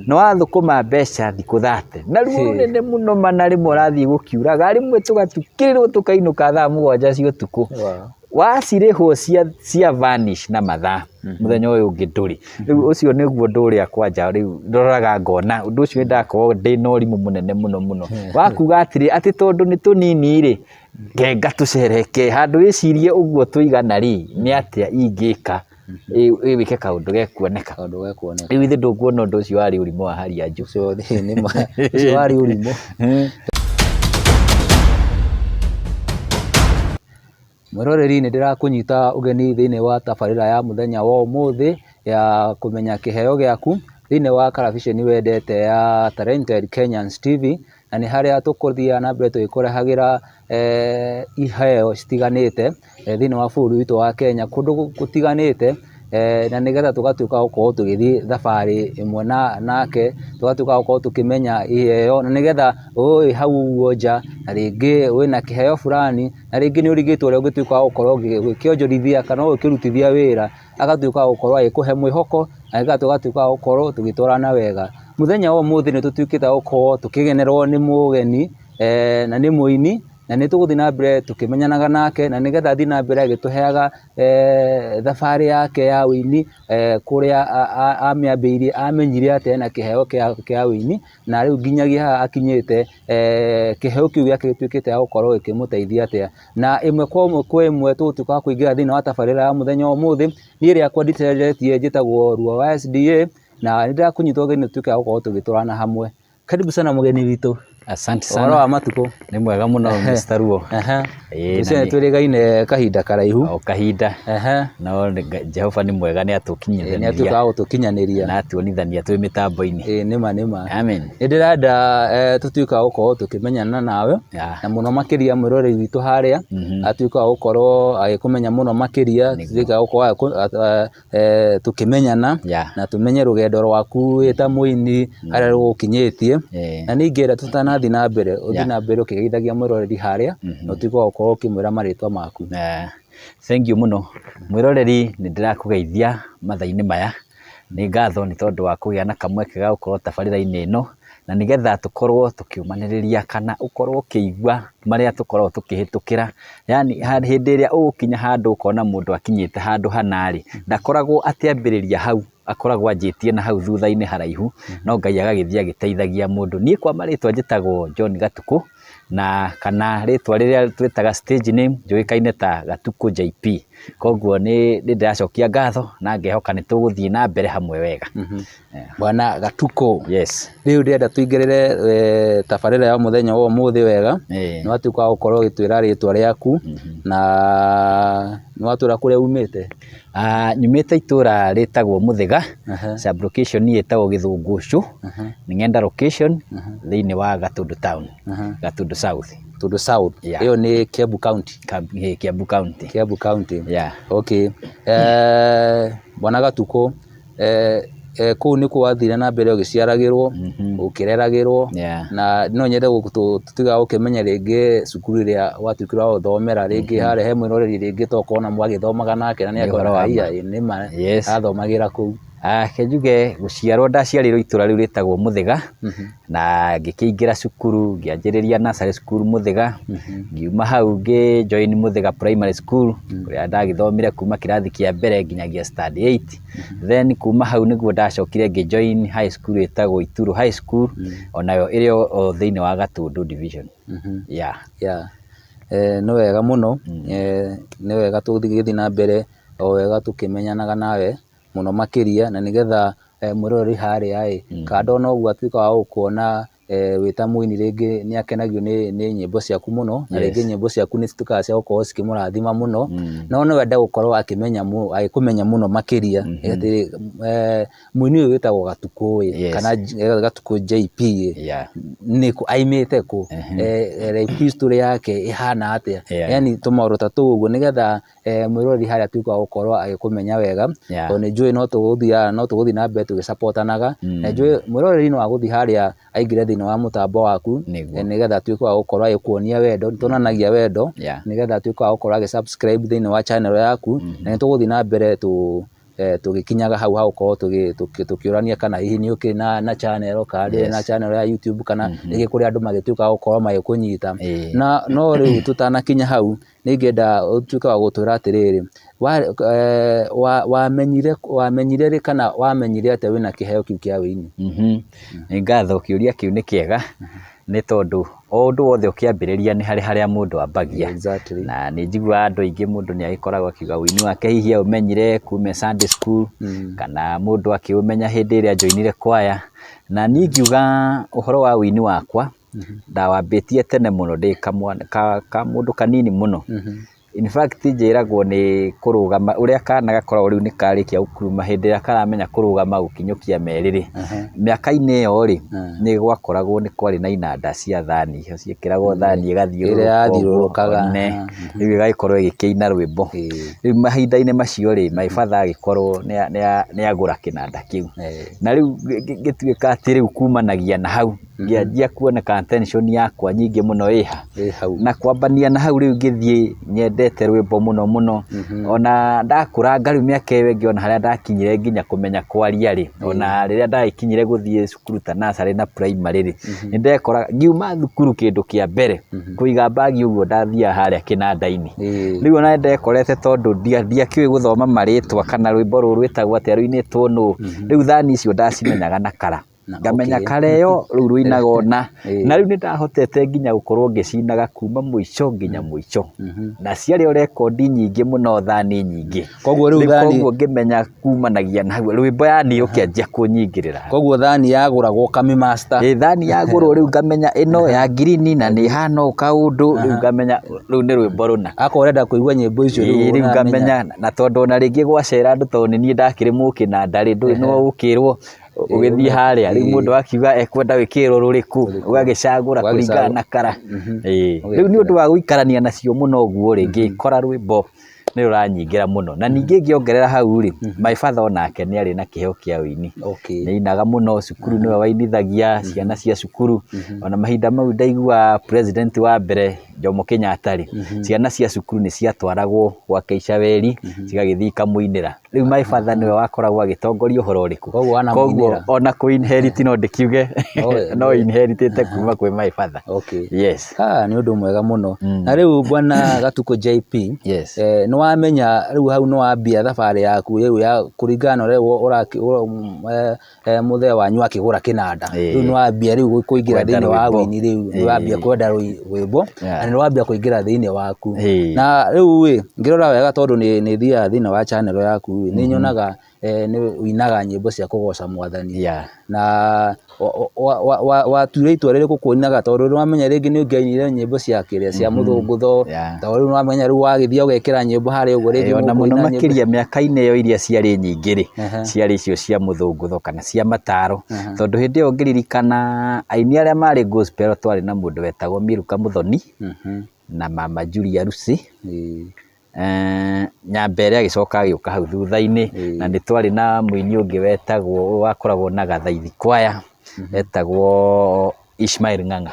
Na wathũkũma mbeca thikũ 30 na ruo rũnene mũno, mana rĩmwe ũrathiĩ gũkiuraga, rĩmwe tũgatukĩrĩrwo tũkainũka thaa 7 cia ũtukũ. Wacirĩhwo cia vanish na mathaa, mũthenya ũyũ ũngĩ ndũrĩ. Rĩu ũcio nĩguo ũndũ ũrĩa kwanja rĩu ndoraga ngona ũndũ ũcio nĩndakorwo ndĩna ũrimũ mũnene mũno mũno wa kuga atĩrĩ, atĩ tondũ nĩ tũnini rĩ, ngenga tũcereke handũ wĩcirie ũguo tũigana rĩ, nĩ atĩa ingĩka wĩke kaũndũ gekuoneka. Kaũndũ gekuoneka. Rĩu ithe ndũkuona ũndũ ũcio warĩ ũrimũ wa hali ya juu. Ũcio nĩ ma, ũcio warĩ ũrimũ. Mwĩroreri nĩ ndĩrakũnyita ũgeni thĩinĩ wa tabarĩra ya mũthenya wa ũmũthĩ ya kũmenya kĩheo gĩaku thĩinĩ wa karabiceni wendete ya Talented Kenyans TV, na nĩ harĩa tũkũthiaga na mbere tũgĩkũrehagĩra iheo citiganĩte thĩinĩ wa bũrũri witũ wa Kenya kũndũ gũtiganĩte, na nĩgetha tũgatuĩka a gũkorwo tũgĩthiĩ thabarĩ ĩmwe nake, tũgatuĩka a gũkorwo tũkĩmenya iheo, na nĩgetha wĩ hau ũguo nja na rĩngĩ wĩna kĩheo fulani, na rĩngĩ nĩ ũrigĩtwo ũrĩa ũngĩtuĩka wa gũkorwo ũgĩkĩonjorithia kana ũgĩkĩrutithia wĩra, agatuĩka wa gũkorwo agĩkũhe mwĩhoko, na nĩgetha tũgatuĩka wa gũkorwo tũgĩtwarana wega. Mũthenya wa ũmũthĩ nĩ tũtuĩkĩte a gũkorwo tũkĩgenerwo nĩ mũgeni na nĩ mũini, na nĩ tũgũthiĩ na mbere tũkĩmenyanaga nake, na nĩgetha athiĩ na mbere agĩtũheaga thabarĩ yake ya ũini, kũrĩa amĩambĩrĩirie, amenyire atĩa ena kĩheo kĩa ũini, na rĩu nginyagia haha akinyĩte, kĩheo kĩu gĩake gĩtuĩkĩte gĩa gũkorwo gĩkĩmũteithia atĩa. Na ĩmwe kwa ĩmwe kwa ĩmwe tũgũtuĩka a kũingĩra thĩinĩ wa tabarĩra ya mũthenya wa ũmũthĩ, niĩ rĩakwa ndicenjetie njĩtagwo Ruo wa SDA, na nĩ ndĩrakũnyita ũgeni tũtuĩke a gũkorwo tũgĩtwarana hamwe. Karibu sana mũgeni witũ. Asante Ũhoro sana. wa matukũ? Nĩ mwega mũno, Mr. Ruo. Ĩĩ, Tũcio na nĩ twĩrĩgaine kahinda karaihu. O kahinda. No Jehova nĩ mwega, nĩ Nĩ atuĩka atũkinyithaniria wa gũtũkinyanĩria. Na atuonithania twĩ mĩtambo-inĩ. Ĩĩ, nĩma nĩma. Amen. Nĩ ndĩrenda tũtuĩke a gũkorwo tũkĩmenyana nawe na mũno makĩria mwĩroreri witũ harĩa atuĩke wa gũkorwo agĩkũmenya mũno makĩria, tuĩke a gũkorwo tũkĩmenyana na tũmenye rũgendo rwaku wĩ ta mũini harĩa rũgũkinyĩtie. Na nĩ ingĩenda tũtanathiĩ na mbere ũthiĩ na mbere ũkĩgeithagia mwĩroreri harĩa na ũtuĩke wa gũkorwo ũkĩmwĩra marĩtwa maku. Thank you mũno mwĩroreri, nĩ ndĩrakũgeithia mathaa-inĩ maya. Nĩ ngatho nĩ tondũ wa kũgĩa na kamweke ga gũkorwo tabarĩra-inĩ ĩno, na nĩgetha tũkorwo tũkĩũmanĩrĩria kana ũkorwo ũkĩigua marĩa tũkoragwo tũkĩhĩtũkĩra. Yaani hĩndĩ ĩrĩa ũgũkinya handũ ũkona mũndũ akinyĩte handũ hana rĩ, ndakoragwo akĩambĩrĩria hau, akoragwo anjĩtie na hau thutha-inĩ haraihu, no Ngai agagĩthiĩ agĩteithagia mũndũ. Niĩ kwa marĩtwa njĩtagwo John Gatukũ, na kana rĩtwa rĩrĩa twĩtaga stage name njũĩkaine ta Gatukũ JP. Koguo nĩ ndĩracokia ngatho na ngehoka nĩ tũgũthiĩ na mbere hamwe wega. Bwana Gatukũ. Yes. Rĩu ndĩrenda tũingĩrĩre tabarĩra ya mũthenya wa ũmũthĩ wega. Nĩ watuĩka wa gũkorwo ũgĩtwĩra rĩtwa rĩaku na nĩ watwĩra kũrĩa umĩte. Nyumĩte itũra rĩtagwo Mũthĩga, sub location ĩtagwo Gĩthũngũcũ, nĩ Ng'enda location thĩinĩ wa Gatũndũ town, Gatũndũ South. Gatũndũ South. Yeah. Ĩyo nĩ Kiambu County. Kiambu County. Kiambu County. Yeah. Okay. Bwana Gatukũ, kũu nĩkuo wathire na mbere ũgĩciaragĩrwo, ũkĩreragĩrwo, na no nyende tũtuĩke a gũkĩmenya rĩngĩ cukuru ĩrĩa watuĩkire wa gũthomera, rĩngĩ harĩa he mwĩroreri rĩngĩ tokorwo ona mwagĩthomaga nake na nĩ Nĩ ũhoro wa akona ma. ĩĩ nĩ ma Yes. athomagĩra kũu. Reke njuge gũciarwo ndaciarĩirwo itũra rĩu rĩtagwo Mũthĩga, na ngĩkĩingĩra cukuru ngĩanjĩrĩria nursery school Mũthĩga, ngiuma hau ngĩ join Mũthĩga Primary School, kũrĩa ndagĩthomire kuma kĩrathi kĩa mbere nginyagia standard 8. Then kuma hau nĩguo ndacokire ngĩ join high school ĩtagwo Ituru High School, onayo ĩrĩ o thĩinĩ wa Gatũndũ division. Yeah. Yeah. Nĩ wega mũno, nĩ wega tũgĩthiĩ na mbere o wega tũkĩmenyanaga nawe mũno makĩria, na nĩgetha mwĩroreri harĩa ĩ, kando na ũguo atuĩka wa gũkuona wĩ ta mũini rĩngĩ nĩ akenagio nĩ nyĩmbo ciaku mũno, na rĩngĩ nyĩmbo ciaku nĩ cituĩkaga cia gũkorwo cikĩmũrathima mũno, no no ende gũkorwo akĩmenya agĩkũmenya mũno makĩria, atĩ mũini ũyũ wĩtagwo Gatukũ ĩ, kana Gatukũ JP ĩ, nĩkũ aimĩte kũ, life history yake ĩhana atĩa, yaani tũmaũndũ ta tũu ũguo nĩgetha mwĩroreri harĩa atuĩke wa gũkorwo agĩkũmenya wega, tondũ nĩ njũĩ no tũgũthiaga no tũgũthiĩ na mbere tũgĩcapotanaga, na njũĩ mwĩroreri no agũthiĩ harĩa aingĩre thĩinĩ wa mũtambo waku, nĩgetha atuĩke wa gũkorwo agĩkuonia wendo, nĩ tuonanagia wendo, nĩgetha atuĩke wa gũkorwo agĩ subscribe thĩinĩ wa channel yaku, na nĩ tũgũthiĩ na mbere tũ Tũgĩkinyaga hau ha gũkorwo tũkĩũrania kana hihi nĩ ũkĩrĩ na channel kana ndũrĩ na channel ya YouTube kana rĩngĩ kũrĩa andũ magĩtuĩka a gũkorwo magĩkũnyita. Na no rĩu tũtanakinya hau nĩ ingĩenda ũtuĩke wa gũtwĩra atĩrĩrĩ, wamenyire wamenyire rĩ kana wamenyire atĩa wĩna kĩheo kĩu kĩa ũini? Nĩ ngatho kĩũria kĩu nĩ kĩega nĩ tondũ o ũndũ wothe ũkĩambĩrĩria nĩ harĩ harĩa mũndũ ambagia. Na nĩ njiguaga andũ aingĩ mũndũ nĩ agĩkoragwo akiuga ũini wake hihi aũmenyire kuma e Sunday school, kana mũndũ akĩũmenya hĩndĩ ĩrĩa anjoinire kwaya. Na niĩ ingiuga ũhoro wa ũini wakwa, ndawambĩtie tene mũno ndĩ kamũndũ kanini mũno. In fact njĩragwo nĩ kũrũgama ũrĩa kana gakoragwo rĩu nĩ karĩkia gũkuruma hĩndĩ ĩrĩa karamenya kũrũgama gũkinyũkia merĩ rĩ, mĩaka-inĩ ĩyo rĩ, nĩ gwakoragwo nĩ kwarĩ na inanda cia thani, ciekĩragwo thani ĩrĩa ĩgathiũrũrũka yathiũrũrũkaga ũguo, rĩu ĩgagĩkorwo ĩgĩkĩina rwĩmbo. Rĩu mahinda-inĩ macio rĩ, my father agĩkorwo nĩ agũra kĩnanda kĩu. Na rĩu ngĩtuĩka atĩ rĩu kumanagia na hau, ngĩanjia kuoneka attention yakwa nyingĩ mũno ĩha. Ĩ hau. Na kwambania na hau rĩu ngĩthiĩ nyendete rwĩmbo mũno mũno. Ona ndakũranga rĩu mĩaka ĩyo ĩngĩ ona harĩa ndakinyire nginya kũmenya kwaria rĩ, ona rĩrĩa ndagĩkinyire gũthiĩ cukuru ta nursery na primary rĩ, nĩ ndekoraga ngiuma thukuru kĩndũ kĩa mbere kũiga mbagi ũguo ndathiaga harĩa kĩnanda-inĩ. Rĩu ona nĩ ndekorete tondũ ndiakĩũĩ gũthoma marĩtwa kana rwĩmbo rũrũ rwĩtagwo atĩa rũinĩtwo nũ, rĩu thani icio ndacimenyaga na kara. Ngamenya kara ĩyo rĩu rũinaga ũna, na rĩu nĩ ndahotete nginya gũkorwo ngĩcinaga kuma mũico nginya mũico, na ciarĩ o rekondi nyingĩ mũno thani nyingĩ. Koguo rĩu thani Koguo ngĩmenya kumanagia na hau rwĩmbo yani rũkĩanjia kũnyingĩrĩra. Koguo thani yagũragwo ũkamĩ master. Ĩ thani yagũrwo rĩu ngamenya ĩno ya ngirini na nĩ ĩhana ũũ kaũndũ rĩu ngamenya rũu nĩ rwĩmbo rũna. Akorwo ũrenda kũigua nyĩmbo icio rĩu rĩu ngamenya na tondũ ona rĩngĩ gwacera andũ tondũ nĩ niĩ ndakĩrĩ mũkĩnanda rĩ ndũĩ no ũkĩrwo ũgĩthiĩ harĩa rĩu mũndũ akiuga ekwenda wĩkĩrwo rũrĩkũ ũgagĩcagũra kũringana na kara. Ĩĩ rĩu nĩ ũndũ wa gũikarania nacio mũno ũguo rĩ ngĩkora rwĩmbo nĩ rũranyingĩra mũno na ningĩ ngĩongerera hau rĩ my father onake nĩ arĩ na kĩheo kĩa ũini. Nĩ ainaga mũno cukuru nĩwe wainithagia ciana cia cukuru ona mahinda mau ndaiguaga president wa mbere Jomo Kenyatta rĩ ciana cia cukuru nĩ ciatwaragwo gwake Icaweri cigagĩthiĩ ikamũinĩra. Rĩu my father nĩwe wakoragwo agĩtongoria ũhoro ũrĩkũ. Koguo wanamũinĩra. Koguo ona kũ inherit no ndĩkiuge no inheritĩte kuma kwĩ my father. Okay. Yes. Ah, nĩ ũndũ mwega mũno. Na rĩu bwana Gatukũ JP, Yes. nĩ wamenya rĩu hau nĩ wambia thabarĩ yaku rĩu ya kũringana na ũrĩa mũthee wanyu akĩgũra kĩnanda. Rĩu nĩ wambia rĩu kũingĩra Kwenda thĩinĩ wa rwĩmbo. ũini rĩu, nĩ wambia kwenda rwĩmbo na nĩ wambia kũingĩra thĩinĩ waku. Na rĩu ĩ, ngĩrora wega tondũ nĩ thiaga thĩinĩ wa channel yaku ĩ, nĩ nyonaga nĩ ũinaga nyĩmbo cia kũgoca mwathani. Na watuire itua rĩrĩkũ kũinaga tondũ nĩ wamenya rĩngĩ nĩ ũngĩainire nyĩmbo cia kĩrĩa cia mũthũngũtho, tondũ rĩu nĩ wamenya rĩu wagĩthiĩ ũgekĩra nyĩmbo harĩa ũguo rĩngĩ Ona mũno mũkũina nyĩmbo. makĩria mĩaka-inĩ ĩyo iria ciarĩ nyingĩ rĩ, ciarĩ icio cia mũthũngũtho kana cia mataro, tondũ hĩndĩ ĩyo ngĩririkana aini arĩa marĩ gospel twarĩ na mũndũ wetagwo Milka Mũthoni na Mama Julia Lucy. Nyambere agĩcoka agĩũka hau thutha-inĩ, na nĩ twarĩ na mũini ũngĩ wetagwo wakoragwo na Gathaithi Choir, etagwo Ishmael Ng'ang'a.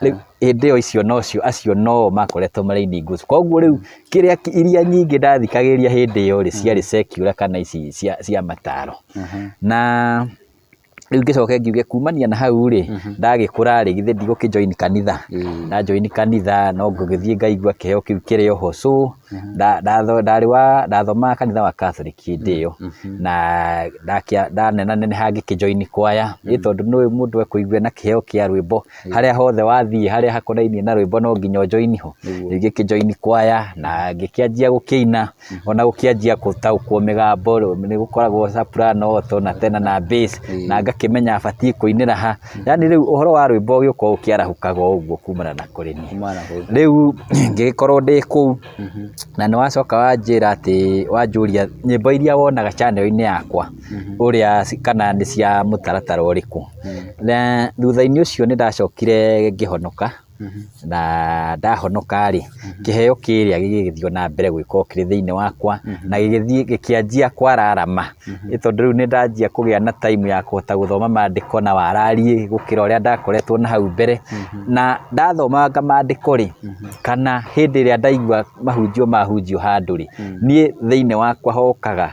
Rĩu hĩndĩ ĩyo icio nocio acio no makoretwo marĩ aini gospel. Koguo rĩu kĩrĩa iria nyingĩ ndathikagĩrĩria hĩndĩ ĩyo rĩ, ciarĩ secular kana ici cia mataro. Na rĩu ngĩcoke ngiuge kumania na hau rĩ, ndagĩkũra rĩ, githĩ ndigũkĩ join kanitha. Nda join kanitha no ngũgĩthiĩ ngaigua kĩheo kĩu kĩrĩ oho. So ndarĩ wa ndathomaga kanitha wa Catholic hĩndĩ ĩyo na ndanenaneneha ngĩkĩ join kwaya ĩ tondũ nĩ ũĩ mũndũ ekũigua ena kĩheo kĩa rwĩmbo harĩa hothe wathiĩ harĩa hakonainie na rwĩmbo no nginya ũ join ho. Rĩu ngĩkĩ join kwaya na ngĩkĩanjia gũkĩina ona gũkĩanjia gũtaũkwo mĩgambo nĩ gũkoragwo soprano, alto na tenor na bass na ngakĩmenya batiĩ kũinĩra ha. Yaani rĩu ũhoro wa rwĩmbo ũgĩũka ũkĩarahũkaga o ũguo kumana na kũrĩ niĩ. Rĩu ngĩgĩkorwo ndĩ kũu na nĩ wacoka wanjĩra atĩ wanjũria nyĩmbo iria wonaga channel -inĩ yakwa ũrĩa kana nĩ cia mũtaratara ũrĩkũ. Na thutha-inĩ ũcio nĩ ndacokire ngĩhonoka na ndahonoka rĩ, kĩheo kĩrĩa gĩgĩthiĩ na mbere gũgĩkorwo kĩrĩ thĩinĩ wakwa na gĩgĩthiĩ gĩkĩanjia kwararama nĩ tondũ rĩu nĩ ndanjia kũgĩa na time ya kũhota gũthoma mandĩko na warariĩ gũkĩra ũrĩa ndakoretwo na hau mbere. Na ndathomanga mandĩko rĩ, kana hĩndĩ ĩrĩa ndaigua mahunjio mahunjio handũ rĩ, niĩ thĩinĩ wakwa hokaga.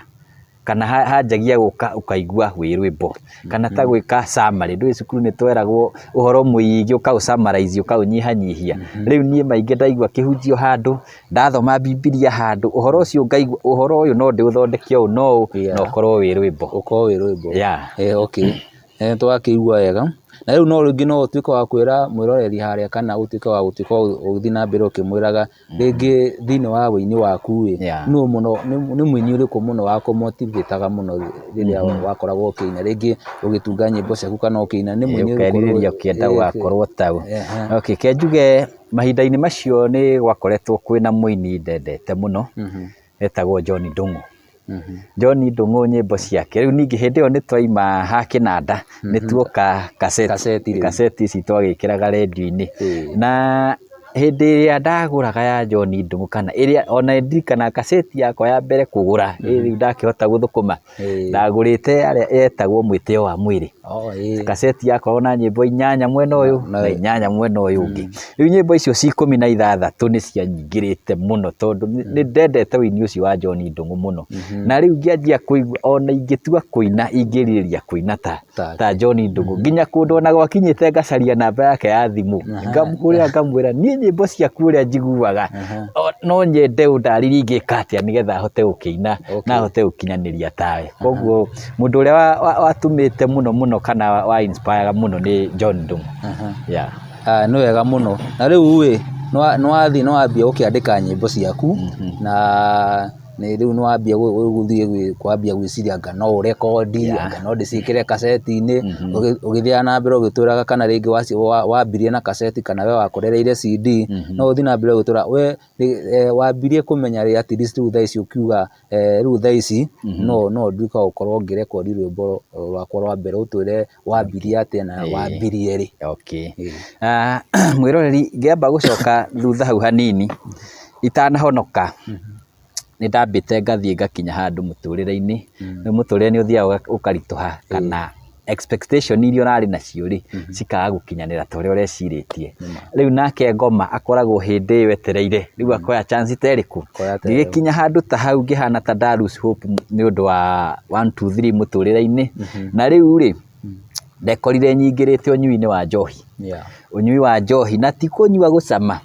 Kana hanjagia gũka ũkaigua wĩ rwĩmbo, kana ta gwĩka summary, ndũĩ cukuru nĩ tweragwo ũhoro mũingĩ ũkaũ summarize ũkaũnyihanyihia, rĩu niĩ maingĩ ndaigua kĩhunjio handũ, ndathoma Bibilia handũ, ũhoro ũcio ngaigua ũhoro ũyũ no ndĩũthondeke ũũ na ũũ na ũkorwo wĩ rwĩmbo. Ũkorwo wĩ rwĩmbo. Yeah. Okay. Nĩ twakĩigua wega. Na rĩu no rĩngĩ no ũtuĩke wa kwĩra mwĩroreri harĩa kana ũtuĩke wa gũtuĩka ũgĩthiĩ na mbere ũkĩmwĩraga rĩngĩ thĩinĩ wa ũini waku ĩ, nũ mũno, nĩ mũini ũrĩkũ mũno wakũ motivate aga mũno rĩrĩa wakoragwo ũkĩina, rĩngĩ ũgĩtunga nyĩmbo ciaku kana ũkĩina, nĩ mũini ũrĩkũ? Ũkerirĩria ũkĩenda gũgakorwo tawe. Okay, reke njuge mahinda-inĩ macio nĩ gwakoretwo kwĩna mũini ndendete mũno, etagwo John Ndung'u. John Ndung'u nyĩmbo ciake, rĩu ningĩ hĩndĩ ĩyo nĩ twaima ha kĩnanda, nĩ tuoka kaseti, kaseti ici twagĩkĩraga rendio-inĩ. Na hĩndĩ ĩrĩa ndagũraga ya John Ndung'u kana ĩrĩa ona ndirikanaga kaseti yakwa ya mbere kũgũra, rĩu ndakĩhota gũthũkũma, Ndagũrĩte yarĩa yetagwo mwĩtĩo wa mwĩrĩ. Kaseti yakoragwo na nyĩmbo inyanya mwena ũyũ na inyanya mwena ũyũ ũngĩ. Rĩu nyĩmbo icio ci ikũmi na ithathatũ nĩ cianyingĩrĩte mũno tondũ nĩ ndendete ũini ũcio wa John Ndung'u mũno. Na rĩu ngĩanjia kũigua ona ingĩtua kũina ingĩrirĩria kũina ta ta John Ndung'u. Nginya kũndũ ona gwakinyĩte ngacaria namba yake ya thimũ, ngamũhũrĩra ngamwĩra niĩ nyĩmbo ciaku ũrĩa njiguaga no nyende ũndarĩrie ingĩka atĩa nĩgetha hote gũkĩina na hote gũkinyanĩria tawe. Koguo mũndũ ũrĩa watũmĩte mũno mũno kana wa inspire mũno nĩ John Ndung'u. Yeah. Nĩ wega mũno. Na rĩu ĩ, nĩ wambia gũkĩandĩka nyĩmbo ciaku na nĩ rĩu nĩ wambia gũthiĩ kwambia gwĩciria anga no ũrekondi, anga no ndĩciĩkĩre kaseti-inĩ, ũgĩthiaga na mbere ũgĩtwĩraga kana rĩngĩ wambirie na kaseti kana we wakorereire CD, no ũthiĩ na mbere ũgĩtwĩra we wambirie kũmenya rĩ at least rĩu thaa ici ũkiuga rĩu thaa ici no no nduĩke wa gũkorwo ngĩrekondi rwĩmbo rwakwa rwa mbere, ũtwĩre wambirie atĩa na wambirie rĩ. Okay. Mwĩroreri ngĩamba gũcoka thutha hau hanini, itanahonoka nĩ ndambĩte ngathiĩ ngakinya handũ mũtũrĩre-inĩ, rĩu mũtũrĩre nĩ ũthiaga ũkaritũha kana expectation iria ũrarĩ nacio rĩ, cikaga gũkinyanĩra ta ũrĩa ũrecirĩtie. Rĩu nake ngoma akoragwo hĩndĩ ĩyo etereire, rĩu akoya chance ta ĩrĩkũ? Ngĩgĩkinya handũ ta hau ngĩhana ta nda lose hope nĩ ũndũ wa one two three mũtũrĩre-inĩ, na rĩu rĩ, ndekorire nyingĩrĩte ũnyui-inĩ wa njohi. Ũnyui wa njohi na ti kũnyua gũcama,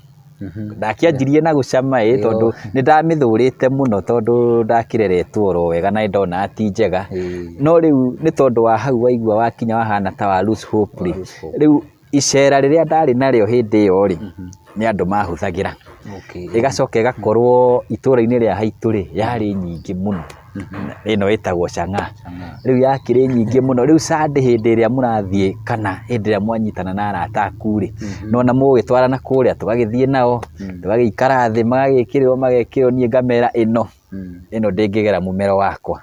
ndakĩanjirie na gũcama ĩ tondũ nĩ ndamĩthũrĩte mũno tondũ ndakĩreretwo oro wega na nĩ ndonaga ti njega, no rĩu nĩ tondũ wa hau waigua wakinya wahana ta wa lose hope rĩ, rĩu icera rĩrĩa ndarĩ narĩo hĩndĩ ĩyo rĩ, nĩ andũ mahũthagĩra. Ĩgacoka ĩgakorwo itũra-inĩ rĩa haitũ rĩ, yarĩ nyingĩ mũno. Ĩno ĩtagwo chang'aa. Rĩu yakĩrĩ nyingĩ mũno, rĩu Sunday hĩndĩ ĩrĩa mũrathiĩ kana hĩndĩ ĩrĩa mwanyitana na arata aku rĩ, nĩwona mũgũgĩtwarana kũrĩa, tũgagĩthiĩ nao, tũgagĩikara thĩ magagĩkĩrĩrwo magekĩrwo niĩ ngamera ĩno, ĩno ndĩngĩgera mũmero wakwa.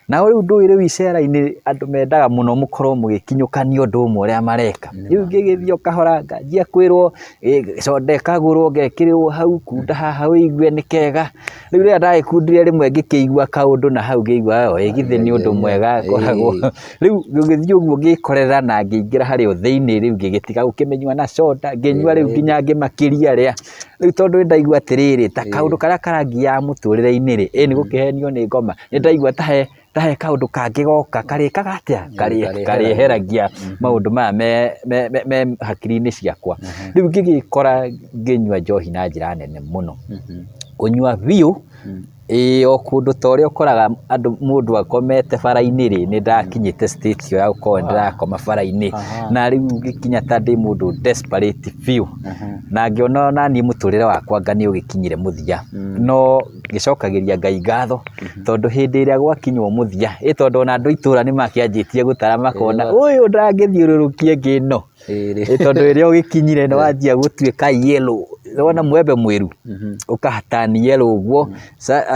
Nao rĩu ndũĩ rĩu icera-inĩ andũ mendaga mũno mũkorwo mũgĩkinyũkania ũndũ ũmwe ũrĩa mareka. Rĩu ngĩgĩthiĩ o kahora nganjia kwĩrwo soda ĩkagũrwo ngekĩrĩrwo hau, kunda haha ũigue nĩ kega. Rĩu rĩrĩa ndagĩkundire rĩmwe ngĩkĩigua kaũndũ na hau ngĩigua ĩ githĩ nĩ ũndũ mwega ngoragwo. Rĩu gũgĩthiĩ ũguo ngĩkorera na ngĩingĩra harĩa thĩinĩ rĩu ngĩgĩtiga gũkĩmĩnyua na soda, ngĩnyua rĩu nginya ngĩmakĩria rĩa. Rĩu tondũ nĩ ndaigua atĩrĩrĩ, ta kaũndũ karĩa karangiaga mũtũrĩre-inĩ rĩ, ĩ nĩ gũkĩhenio nĩ ngoma, nĩ ndaigua ta he ta he kaũndũ kangĩ goka karĩkaga atĩa, karĩeheragia maũndũ maya me hakiri-inĩ ciakwa. Rĩu ngĩgĩkora ngĩnyua njohi na njĩra nene mũno, kũnyua biũ, ĩĩ o kũndũ ta ũrĩa ũkoraga andũ mũndũ akomete bara-inĩ rĩ, nĩ ndakinyĩte stage ĩyo ya gũkorwo nĩ ndĩrakoma bara-inĩ, na rĩu ngĩkinya ta ndĩ mũndũ desperate biũ, na ngĩona ona niĩ mũtũrĩre wakwa anga nĩ ũgĩkinyire mũthia, no ngĩcokagĩria Ngai ngatho, tondũ hĩndĩ ĩrĩa gwakinywo mũthia, ĩ tondũ ona andũ a itũra nĩ makĩanjĩtie gũtara makona ũyũ ndangĩthiũrũrũkia ĩngĩ ĩno. Ĩ tondũ ĩrĩa ũgĩkinyire nĩ wanjia gũtuĩka yellow, wona mwembe mwĩru ũka turn yellow ũguo,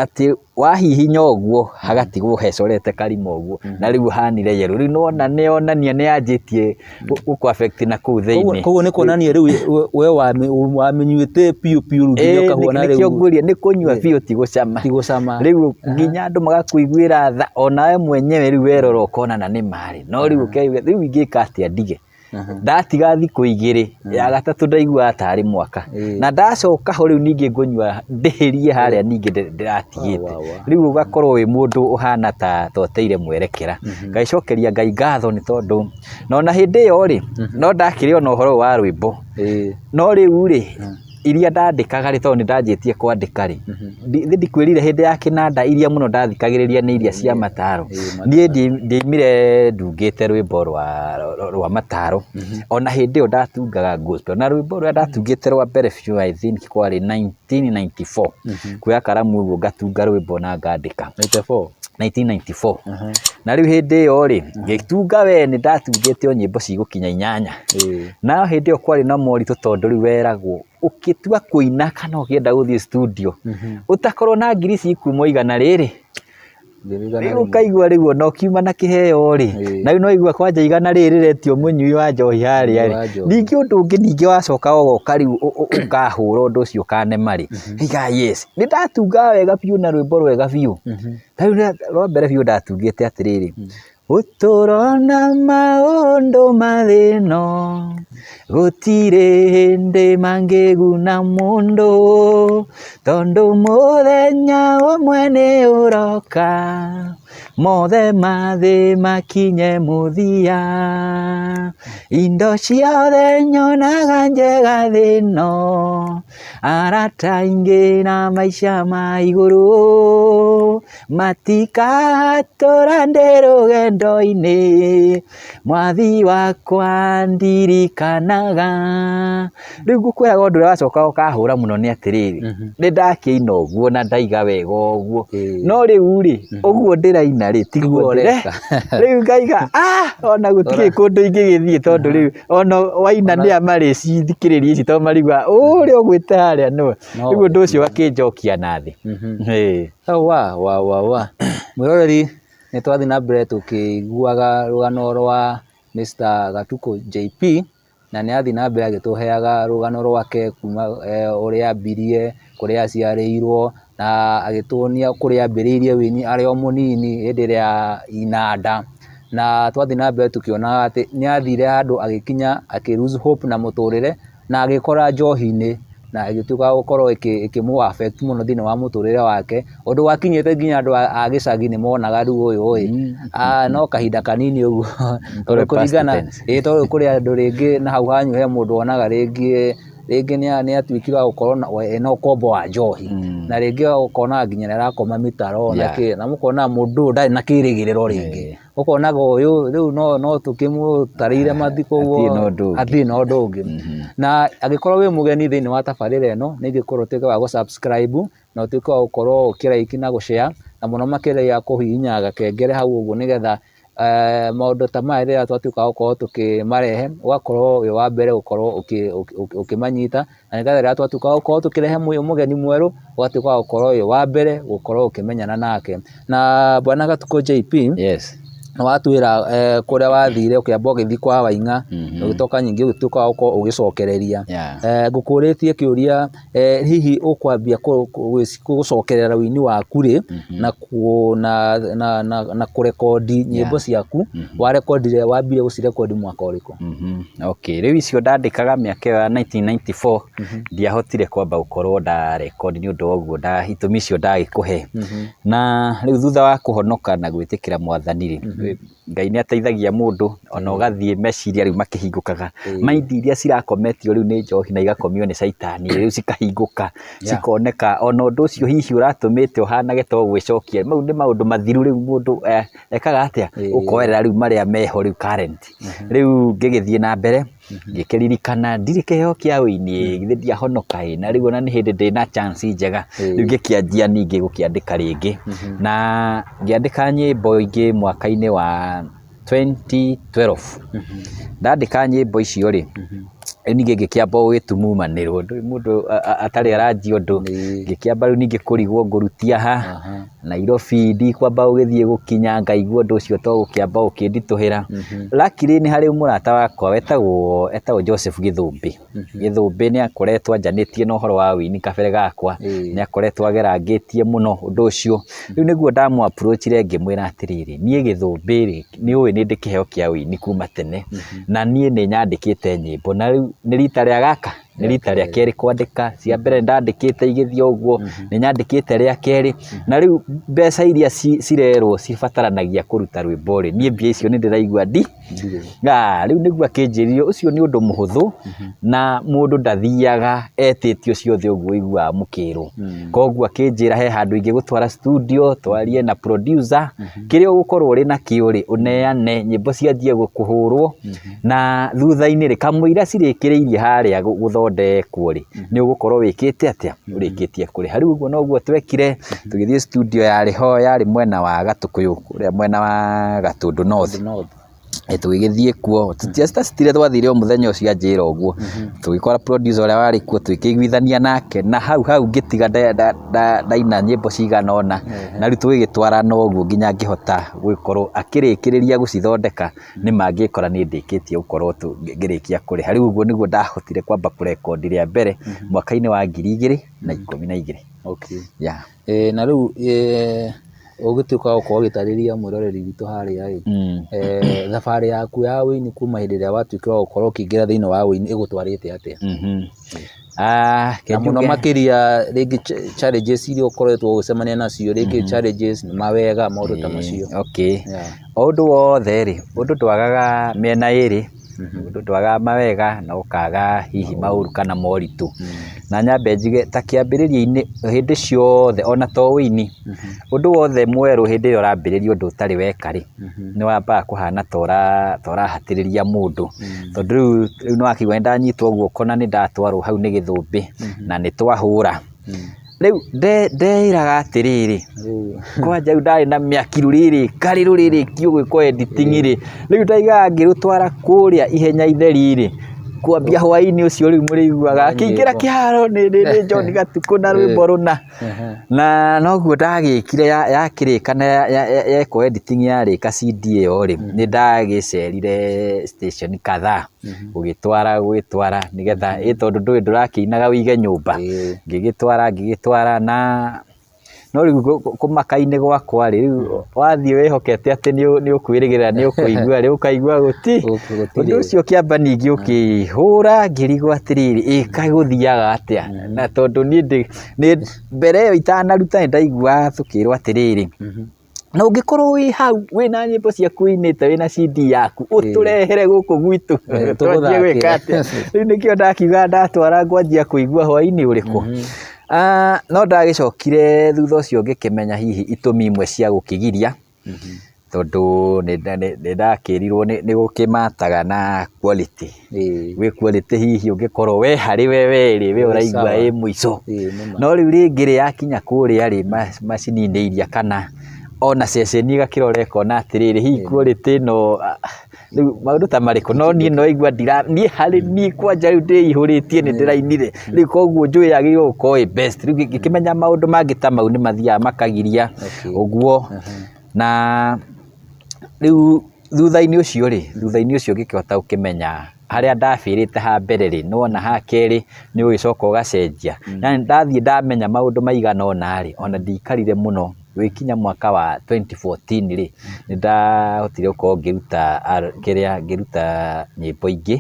atĩ wahihinya ũguo hagatigwo hecorete karima ũguo, na rĩu ũhanire yellow, rĩu nĩwona nĩyonania nĩyanjĩtie gũkũ affect na kũu thĩinĩ. Koguo nĩ kuonania rĩu we wamĩnyuĩte biũ biũ rĩu nginya ũkahuana rĩu. Nĩkĩo ngwĩrire nĩ kũnyua biũ ti gũcama. Ti gũcama. Rĩu nginya andũ magakũiguĩra tha onawe mwenyewe rĩu werora ũkona na nĩ ma rĩ, no rĩu ũkeyũria rĩu ingĩka atĩa ndige. Ndatiga thikũ 2, ya gatatũ ndaiguaga tarĩ mwaka. Na ndacoka ho rĩu ningĩ ngũnyua ndĩhĩrie harĩa ningĩ ndĩratigĩte. Rĩu ũgakorwo wĩ mũndũ ũhana ta ũteire mwerekera. Ngagĩcokeria Ngai ngatho nĩ tondũ na ona hĩndĩ ĩyo rĩ, no ndakĩrĩ ona ũhoro ũyũ wa rwĩmbo. No rĩu rĩ, iria ndandĩkaga rĩ, tondũ nĩ ndanjĩtie kwandĩka rĩ, thĩ ndikwĩrire hĩndĩ ya kĩnanda iria mũno ndathikagĩrĩria nĩ iria cia mataro. Niĩ ndiaimire ndungĩte rwĩmbo rwa mataro, ona hĩndĩ ĩyo ndatungaga gospel. Na rwĩmbo rũrĩa ndatungĩte rwa mbere biũ I think kwarĩ 1994, kuoya karamu ũguo ngatunga rwĩmbo na ngandĩka. 94? 1994. Na rĩu hĩndĩ ĩyo rĩ, ngĩtunga we nĩ ndatungĩte o nyĩmbo cigũkinya 8. Na hĩndĩ ĩyo kwarĩ na moritũ tondũ rĩu weragwo ũkĩtua kũina kana ũkĩenda gũthiĩ studio, ũtakorwo na ngiri cikuma igana rĩrĩ, rĩu ũkaigua rĩu ona ũkiuma na kĩheo rĩ, na rĩu no igua kwanja igana rĩrĩ rĩretio mũnyui wa njohi harĩa rĩ, ningĩ ũndũ ũngĩ ningĩ wacoka ũgoka rĩu ũkahũra ũndũ ũcio ũkanema rĩ, iga yes, nĩ ndatungaga wega biũ na rwĩmbo rwega biũ. Ta rĩu rwa mbere biũ ndatungĩte atĩrĩrĩ, ũtũro na maũndũ ma thĩ ĩno, gũtirĩ hĩndĩ mangĩguna mũndũ, tondũ mũthenya ũmwe nĩ ũroka, mothe ma thĩ makinye mũthia. Indo ciothe nyonaga njega thĩ ĩno, arata aingĩ na maica ma igũrũ, matikahatũra ndĩ rũgendo-inĩ, mwathi wakwa ndirikanaga. Rĩu ngũkwĩraga ũndũ ũrĩa wacoka ũkahũra mũno nĩ atĩrĩrĩ, nĩ ndakĩina ũguo na ndaiga wega ũguo, no rĩu rĩ, ũguo ndĩraina rĩ, tiguo ũreka. Rĩu ngaiga ah, ona gũtirĩ kũndũ ingĩgĩthiĩ tondũ rĩu ona waina nĩ a marĩcithikĩrĩria ici tondũ marigua ũrĩa ũgwĩte harĩa nĩwe. Rĩu ũndũ ũcio ũgakĩnjokia na thĩ. Ĩĩ. Wa wa wa wa mwĩroreri, nĩ twathiĩ na mbere tũkĩiguaga rũgano rwa Mr. Gatukũ JP, na nĩ athiĩ na mbere agĩtũheaga rũgano rwake kuma ũrĩa ambirie, kũrĩa aciarĩirwo, na agĩtuonia kũrĩa ambĩrĩirie ũini arĩ o mũnini hĩndĩ ĩrĩa inanda. Na twathiĩ na mbere tũkĩonaga atĩ nĩ athire handũ agĩkinya akĩ lose hope na mũtũrĩre, na agĩkora njohi-inĩ, na ĩgĩtuĩka ya gũkorwo ĩkĩmũ affect mũno thĩinĩ wa mũtũrĩre wake, ũndũ wakinyĩte nginya andũ a gĩcagi nĩ monaga rĩu ũyũ ĩ, no kahinda kanini ũguo, tondũ kũringana, ĩĩ tondũ kũrĩ andũ rĩngĩ na hau hanyu he mũndũ wonaga rĩngĩ, rĩngĩ nĩ atuĩkire wa gũkorwo ena ũkombo wa njohi, na rĩngĩ ũkonaga nginya nĩ arakoma mĩtaro na kĩ, na mũkona mũndũ ũyũ ndarĩ na kĩrĩgĩrĩro rĩngĩ. Ũkonaga ũyũ rĩu no tũkĩmũtarĩire mathiko ũguo Hatirĩ na ũndũ ũngĩ. Hatirĩ na ũndũ ũngĩ. Na angĩkorwo wĩ mũgeni thĩinĩ wa tabarĩra ĩno, nĩ ingĩkorwo ũtuĩke wa gũ subscribe na ũtuĩke wa gũkorwo ũkĩ like na gũ share, na mũno makĩria kũhihinya gakengere hau ũguo, nĩgetha maũndũ ta maya rĩrĩa twatuĩka a gũkorwo tũkĩmarehe, ũgakorwo wĩ wa mbere gũkorwo ũkĩmanyita, na nĩgetha rĩrĩa twatuĩka a gũkorwo tũkĩrehe mũgeni mwerũ, ũgatuĩka wa gũkorwo wĩ wa mbere gũkorwo ũkĩmenyana nake. Na Bwana Gatukũ JP, nĩ watwĩra kũrĩa wathire ũkĩamba ũgĩthiĩ kwa Waing'a, ũgĩcoka ningĩ ũgĩtuĩka wa gũkorwo ũgĩcokereria. Ngũkũrĩtie kĩũria, hihi ũkwambia gũcokerera ũini waku rĩ, na kũrekondi nyĩmbo ciaku, warekondire, wambire gũcirekondi mwaka ũrĩkũ? Okay, rĩu icio ndandĩkaga mĩaka ĩyo ya 1994, ndiahotire kwamba gũkorwo ndarekondi nĩ ũndũ wa ũguo itũmi icio ndagĩkũhe. Na rĩu thutha wa kũhonoka na gwĩtĩkĩra mwathani rĩ, Ngai nĩ ateithagia mũndũ ona ũgathiĩ meciria rĩu makĩhingũkaga. Mind iria cirakometio rĩu nĩ njohi na igakomio nĩ caitani rĩu cikahingũka, cikoneka ona ũndũ ũcio hihi ũratũmĩte ũhanage ta ũgwĩcokia, mau nĩ maũndũ mathiru rĩu mũndũ ekaga atĩa, ũkoerera rĩu marĩa meho rĩu current. Rĩu ngĩgĩthiĩ na mbere, ngĩkĩririkana ndirĩ kĩheo kĩa ũini, githĩ ndiahonoka ĩ, na rĩu ona nĩ hĩndĩ ndĩna chance njega, rĩu ngĩkĩanjia ningĩ gũkĩandĩka rĩngĩ, na ngĩandĩka nyĩmbo ingĩ mwaka-inĩ wa 2012. Ndandĩka nyĩmbo icio rĩ, Rĩu ningĩ ngĩkĩamba gũgĩtumumanĩrwo, ndũĩ mũndũ atarĩ aranjia ũndũ, ngĩkĩamba rĩu ningĩ kũrigwo ngũrutia ha, Nairobi ndikwamba gũgĩthiĩ gũkinya ngaigua ũndũ ũcio to gũkĩamba ũkĩnditũhĩra. Luckily nĩ harĩ mũrata wakwa wetagwo etagwo Joseph Gĩthũmbĩ. Gĩthũmbĩ nĩ akoretwo anjanĩtie na ũhoro wa ũini kabere gakwa, nĩ akoretwo agerangĩtie mũno ũndũ ũcio. Rĩu nĩguo ndamũ approach ire ngĩmwĩra atĩrĩrĩ, niĩ Gĩthũmbĩ rĩ, nĩ ũĩ nĩ ndĩ kĩheo kĩa ũini kuma tene, na niĩ nĩ nyandĩkĩte nyĩmbo, na rĩu nĩ rita rĩa gaka, nĩ rita rĩa kerĩ kwandĩka, cia mbere nĩ ndandĩkĩte igĩthiĩ o ũguo, nĩ nyandĩkĩte rĩa kerĩ, na rĩu mbeca iria cirerwo cibataranagia kũruta rwĩmbo rĩ, niĩ mbia icio nĩ ndĩraigua ndi Rĩu nĩguo akĩnjĩrire ũcio nĩ ũndũ mũhũthũ na mũndũ ndathiaga etĩtio ciothe ũguo ũiguaga mũkĩrwo. Koguo akĩnjĩra he handũ ingĩgũtwara studio twarie na producer, kĩrĩa ũgũkorwo ũrĩ nakĩo rĩ, ũneane nyĩmbo cianjie kũhũrwo na thutha-inĩ rĩ, kamũira cirĩkĩrĩirie harĩa gũthondekwo rĩ, nĩ ũgũkorwo wĩkĩte atĩa, ũrĩkĩtie kũrĩha. Rĩu ũguo noguo twekire, tũgĩthiĩ studio yarĩ ho yarĩ mwena wa Gatũkũyũ kũrĩa mwena wa Gatũndũ North. Tũgĩgĩthiĩ kuo, tũtiacitacitire twathire o mũthenya ũcio anjĩra ũguo, tũgĩkora producer ũrĩa warĩ kuo tũgĩkĩiguithania nake na hau hau ngĩtiga ndaina nyĩmbo cigana ũna, na rĩu tũgĩgĩtwarana ũguo nginya ngĩhota gũgĩkorwo akĩrĩkĩrĩria gũcithondeka, nĩ ma ngĩkora nĩ ndĩkĩtie gũkorwo ngĩrĩkia kũrĩha. Rĩu ũguo nĩguo ndahotire kwamba kũrekondi rĩa mbere mwaka-inĩ wa 2012. Okay. Yeah. Na rĩu ũgĩtuĩka wa gũkorwo ũgĩtarĩria mwĩroreri witũ harĩa ĩ, thabarĩ yaku ya ũini kuma hĩndĩ ĩrĩa watuĩkire wa gũkorwo ũkĩingĩra thĩinĩ wa ũini ĩgũtwarĩte atĩa? Reke Na mũno njuge makĩria rĩngĩ challenges iria ũkoretwo ũgĩcemania nacio, rĩngĩ challenges, mawega, maũndũ ta macio. Okay. Yeah. O ũndũ wothe rĩ, ũndũ ndwagaga mĩena ĩrĩ, ũndũ ndwagaga mawega na ũkaga hihi maũru kana moritũ. Na nyambe njuge ta kĩambĩrĩria-inĩ hĩndĩ ciothe ona to ũini, ũndũ wothe mwerũ hĩndĩ ĩrĩa ũrambĩrĩria ũndũ ũtarĩ weka rĩ, nĩ wambaga kũhana ta ũrahatĩrĩria mũndũ. Tondũ rĩu rĩu nĩ wakĩigua nĩ ndanyitwo guoko na nĩ ndatwarwo hau nĩ gĩthũmbĩ na nĩ twahũra. Rĩu ndeĩraga atĩrĩrĩ, kwanja rĩu ndarĩ na mĩaki rũrĩrĩ karĩ rũrĩrĩkio gwĩkwo editing rĩ, rĩu ndaigaga ngĩrũtwara kũrĩa ihenya itheri rĩ, kwambia hwainĩ ũcio rĩu mũrĩiguaga akĩingĩra kĩharo nĩ John Gatukũ na rwĩmbo rũna. Na noguo ndagĩkire yakĩrĩka na yekwo editing yarĩka CD ĩyo rĩ, nĩ ndagĩcerire station kadhaa gũgĩtwara gũgĩtwara nĩgetha ĩ tondũ ndũĩ ndũrakĩinaga wĩige nyũmba, ngĩgĩtwara ngĩgĩtwara na no rĩu kũmaka-inĩ gwakwa rĩ, rĩu wathiĩ wĩhokete atĩ nĩ ũkwĩrĩgĩrĩra nĩ ũkũigua rĩ, ũkaigua gũti, ũndũ ũcio ũkĩamba ningĩ ũkĩhũra ngĩrigwo atĩrĩrĩ, ĩ kaĩ gũthiaga atĩa, na tondũ niĩ ndĩ mbere ĩyo itanaruta nĩ ndaiguaga tũkĩrwo atĩrĩrĩ, na ũngĩkorwo wĩ hau wĩna nyĩmbo ciaku ũinĩte wĩna CD yaku ũtũrehere gũkũ gwitũ twanjie gwĩka atĩa, rĩu nĩkĩo ndakiuga ndatwara ngwanjia kũigua hwainĩ ũrĩkũ. No ndagĩcokire thutha ũcio ngĩkĩmenya hihi itũmi imwe cia gũkĩgiria, tondũ nĩ ndakĩrirwo nĩ gũkĩmataga na quality. Gwĩ quality hihi ũngĩkorwo we harĩ we we rĩ, we ũraigua ĩ mũico. No rĩu rĩngĩ rĩ, yakinya kũrĩa rĩ, macini-inĩ iria kana ona ceceni ĩgakĩrora ĩkona atĩrĩrĩ, hihi quality ĩno rĩu maũndũ ta marĩkũ no niĩ no igua ndira niĩ harĩ niĩ kwanja rĩu ndĩihũrĩtie nĩ ndĩrainire rĩu koguo njũĩ yagĩrĩirwo gũkorwo ĩ best rĩu ngĩkĩmenya maũndũ mangĩ ta mau nĩ mathiaga makagiria ũguo na rĩu thutha-inĩ ũcio rĩ thutha-inĩ ũcio ngĩkĩhota gũkĩmenya harĩa ndabĩrĩte ha mbere rĩ nĩwona ha kerĩ nĩ ũgĩcoka ũgacenjia yani ndathiĩ ndamenya maũndũ maigana ũna rĩ ona ndikarire mũno gũgĩkinya mwaka wa 2014 rĩ nĩ ndahotire gũkorwo ngĩruta kĩrĩa ngĩruta nyĩmbo ingĩ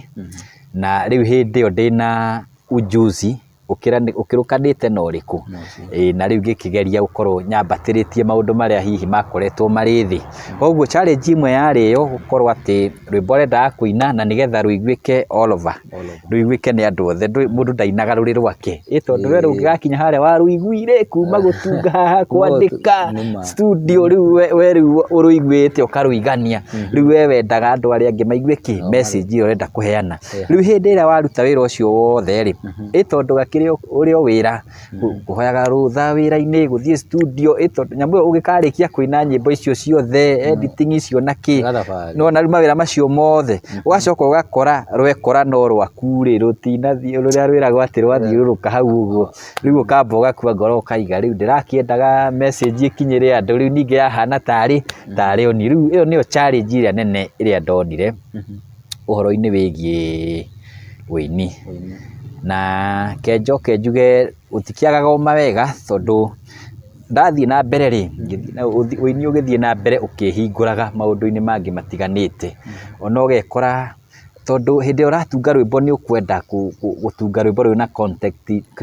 na rĩu hĩndĩ ĩyo ndĩna ujuzi ũkĩrũkanĩte na ũrĩkũ ĩĩ na rĩu ngĩkĩgeria gũkorwo nyambatĩrĩtie maũndũ marĩa hihi makoretwo marĩ thĩ koguo challenge ĩmwe yarĩ ĩyo gũkorwo atĩ rwĩmbo ũrendaga kũina na nĩgetha rũiguĩke all over rũiguĩke nĩ andũ othe mũndũ ndainaga rũrĩ rwake ĩ tondũ we rũngĩgakinya harĩa warũiguire kuma gũtunga haha kwandĩka studio rĩu we rĩu ũrũiguĩte ũkarũigania rĩu we wendaga andũ arĩa angĩ maigue kĩ message ĩyo ũrenda kũheana rĩu hĩndĩ ĩrĩa waruta wĩra ũcio wothe rĩ ĩ tondũ gakĩrĩ ũkĩrĩ ũrĩ o wĩra, kũhoyaga rũtha wĩra-inĩ, gũthiĩ studio, ĩ tondũ nyamũ ĩyo ũgĩkarĩkia kũina nyĩmbo icio ciothe, editing icio na kĩ, Gathabarĩ. nĩwona rĩu mawĩra macio mothe, ũgacoka ũgakora rwekora no rwaku rĩ, rũtinathiĩ rũrĩa rwĩragwo atĩ rwathiũrũrũka hau ũguo, rĩu ũkamba ũgakua ngoro ũkaiga rĩu ndĩrakĩendaga message ĩkinyĩre andũ, rĩu ningĩ yahana tarĩ tarĩ o niĩ, rĩu ĩyo nĩyo challenge ĩrĩa nene ĩrĩa ndonire ũhoro-inĩ wĩgiĩ ũini. Na ke njoke njuge gũtikĩagaga o mawega tondũ ndathiĩ na mbere rĩ, ũini ũgĩthiĩ na mbere ũkĩhingũraga maũndũ-inĩ mangĩ matiganĩte. Ona ũgekora tondũ hĩndĩ ĩrĩa ũratunga rwĩmbo nĩ ũkwenda gũtunga rwĩmbo rwĩna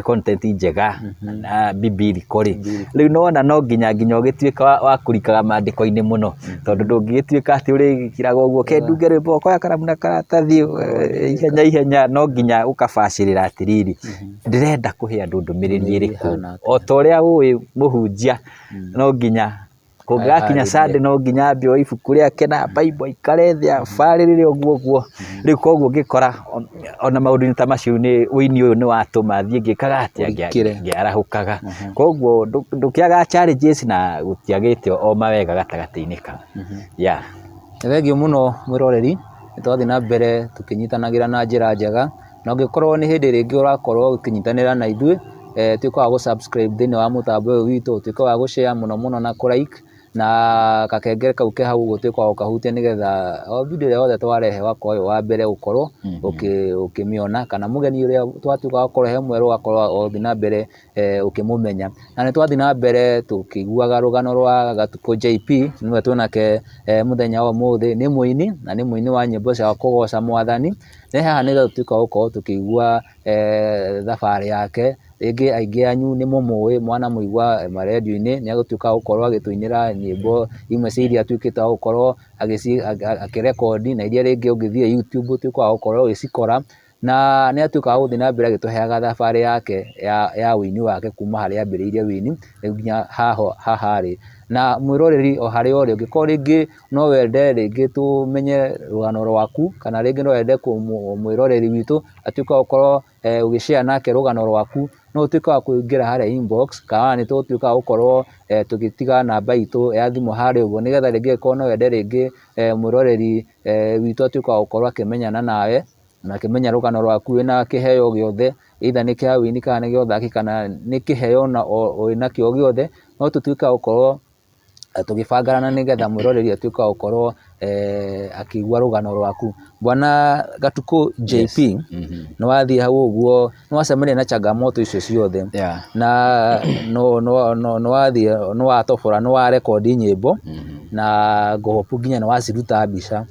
content njega na biblical rĩ, rĩu nĩ wona no nginya nginya ũgĩtuĩke wa kũrikaga maandĩko-inĩ mũno, tondũ ndũngĩgĩtuĩka atĩ ũrĩkiraga ũguo ke ndunge rwĩmbo ũkoya karamu na karatathi ihenya ihenya, no nginya ũkabacĩrĩra atĩrĩrĩ, ndĩrenda kũhe andũ ndũmĩrĩri ĩrĩkũ, o ta ũrĩa ũĩ mũhunjia no nginya kũngĩgakinya Sunday no nginya ambe oe ibuku rĩake na Bible aikare thĩ abarĩrĩre ũguo ũguo, rĩu koguo ngĩkora ona maũndũ-inĩ ta macio nĩ ũini ũyũ nĩ watũma thiĩ ngĩkaga atĩa, ngĩarahũkaga, koguo ndũkĩagaga challenges na gũtiagĩte o mawega gatagatĩ-inĩ kau, yeah. Nĩ thengiũ mũno mwĩroreri, nĩ twathiĩ na mbere tũkĩnyitanagĩra na njĩra njega, na ũngĩkorwo nĩ hĩndĩ rĩngĩ ũrakorwo ũkĩnyitanĩra na ithuĩ, tuĩka wa gũ subscribe thĩinĩ wa mũtambo ũyũ witũ, ũtuĩke wa gũ share mũno mũno na kũ like, na gakengere kau ke hau ũguo ũtuĩke wa gũkahutia nĩgetha o video ĩrĩa yothe twarehe ũgakorwo wĩ wa mbere gũkorwo ũkĩmĩona, kana mũgeni ũrĩa twatuĩka wa kũrehe mwerũ ũgakorwo ũgĩthiĩ na mbere ũkĩmũmenya. Na nĩ twathiĩ na mbere tũkĩiguaga rũgano rwa Gatukũ JP, nĩwe twĩnake mũthenya wa ũmũthĩ, nĩ mũini na nĩ mũini wa nyĩmbo cia kũgoca mwathani. Nĩ haha nĩgetha tũtuĩke a gũkorwo tũkĩigua thabarĩ yake, rĩngĩ aingĩ anyu nĩ mũmũĩ mwanamũigua marendiũ-inĩ, nĩ agũtuĩka wa gũkorwo agĩtũinĩra nyĩmbo imwe cia iria atuĩkĩte wa gũkorwo akĩrekondi na iria rĩngĩ ũngĩthiĩ YouTube ũtuĩke wa gũkorwo ũgĩcikora, na nĩ atuĩkaga wa gũthiĩ na mbere agĩtũheaga thabarĩ yake ya ũini wake kuma harĩa ambĩrĩirie ũini rĩu nginya haha arĩ. Na mwĩroreri o harĩa ũrĩ ũngĩkorwo rĩngĩ no wende rĩngĩ tũmenye rũgano rwaku kana rĩngĩ no wende mwĩroreri witũ atuĩke wa gũkorwo ũgĩ share nake rũgano rwaku, no ũtuĩke wa kũingĩra harĩa inbox kana ona nĩ tũgũtuĩka wa gũkorwo tũgĩtiga namba itũ ya thimũ harĩa ũguo, nĩgetha rĩngĩ angĩkorwo no wende rĩngĩ mwĩroreri witũ atuĩke wa gũkorwo akĩmenyana nawe na akĩmenya rũgano rwaku wĩna kĩheo gĩothe, either nĩ kĩa ũini kana nĩ gĩa ũthaki kana nĩ kĩheo wĩnakĩo gĩothe, no tũtuĩke a gũkorwo tũgĩbangana nĩgetha mwĩroreri atuĩke wa gũkorwo akĩigua rũgano rwaku. Bwana Gatukũ JP, nĩ wathiĩ hau ũguo, nĩ wacemania na changamoto icio ciothe na nĩ wathiĩ nĩ watobora nĩ warekondi nyĩmbo na ngũhopu nginya nĩ waciruta mbica.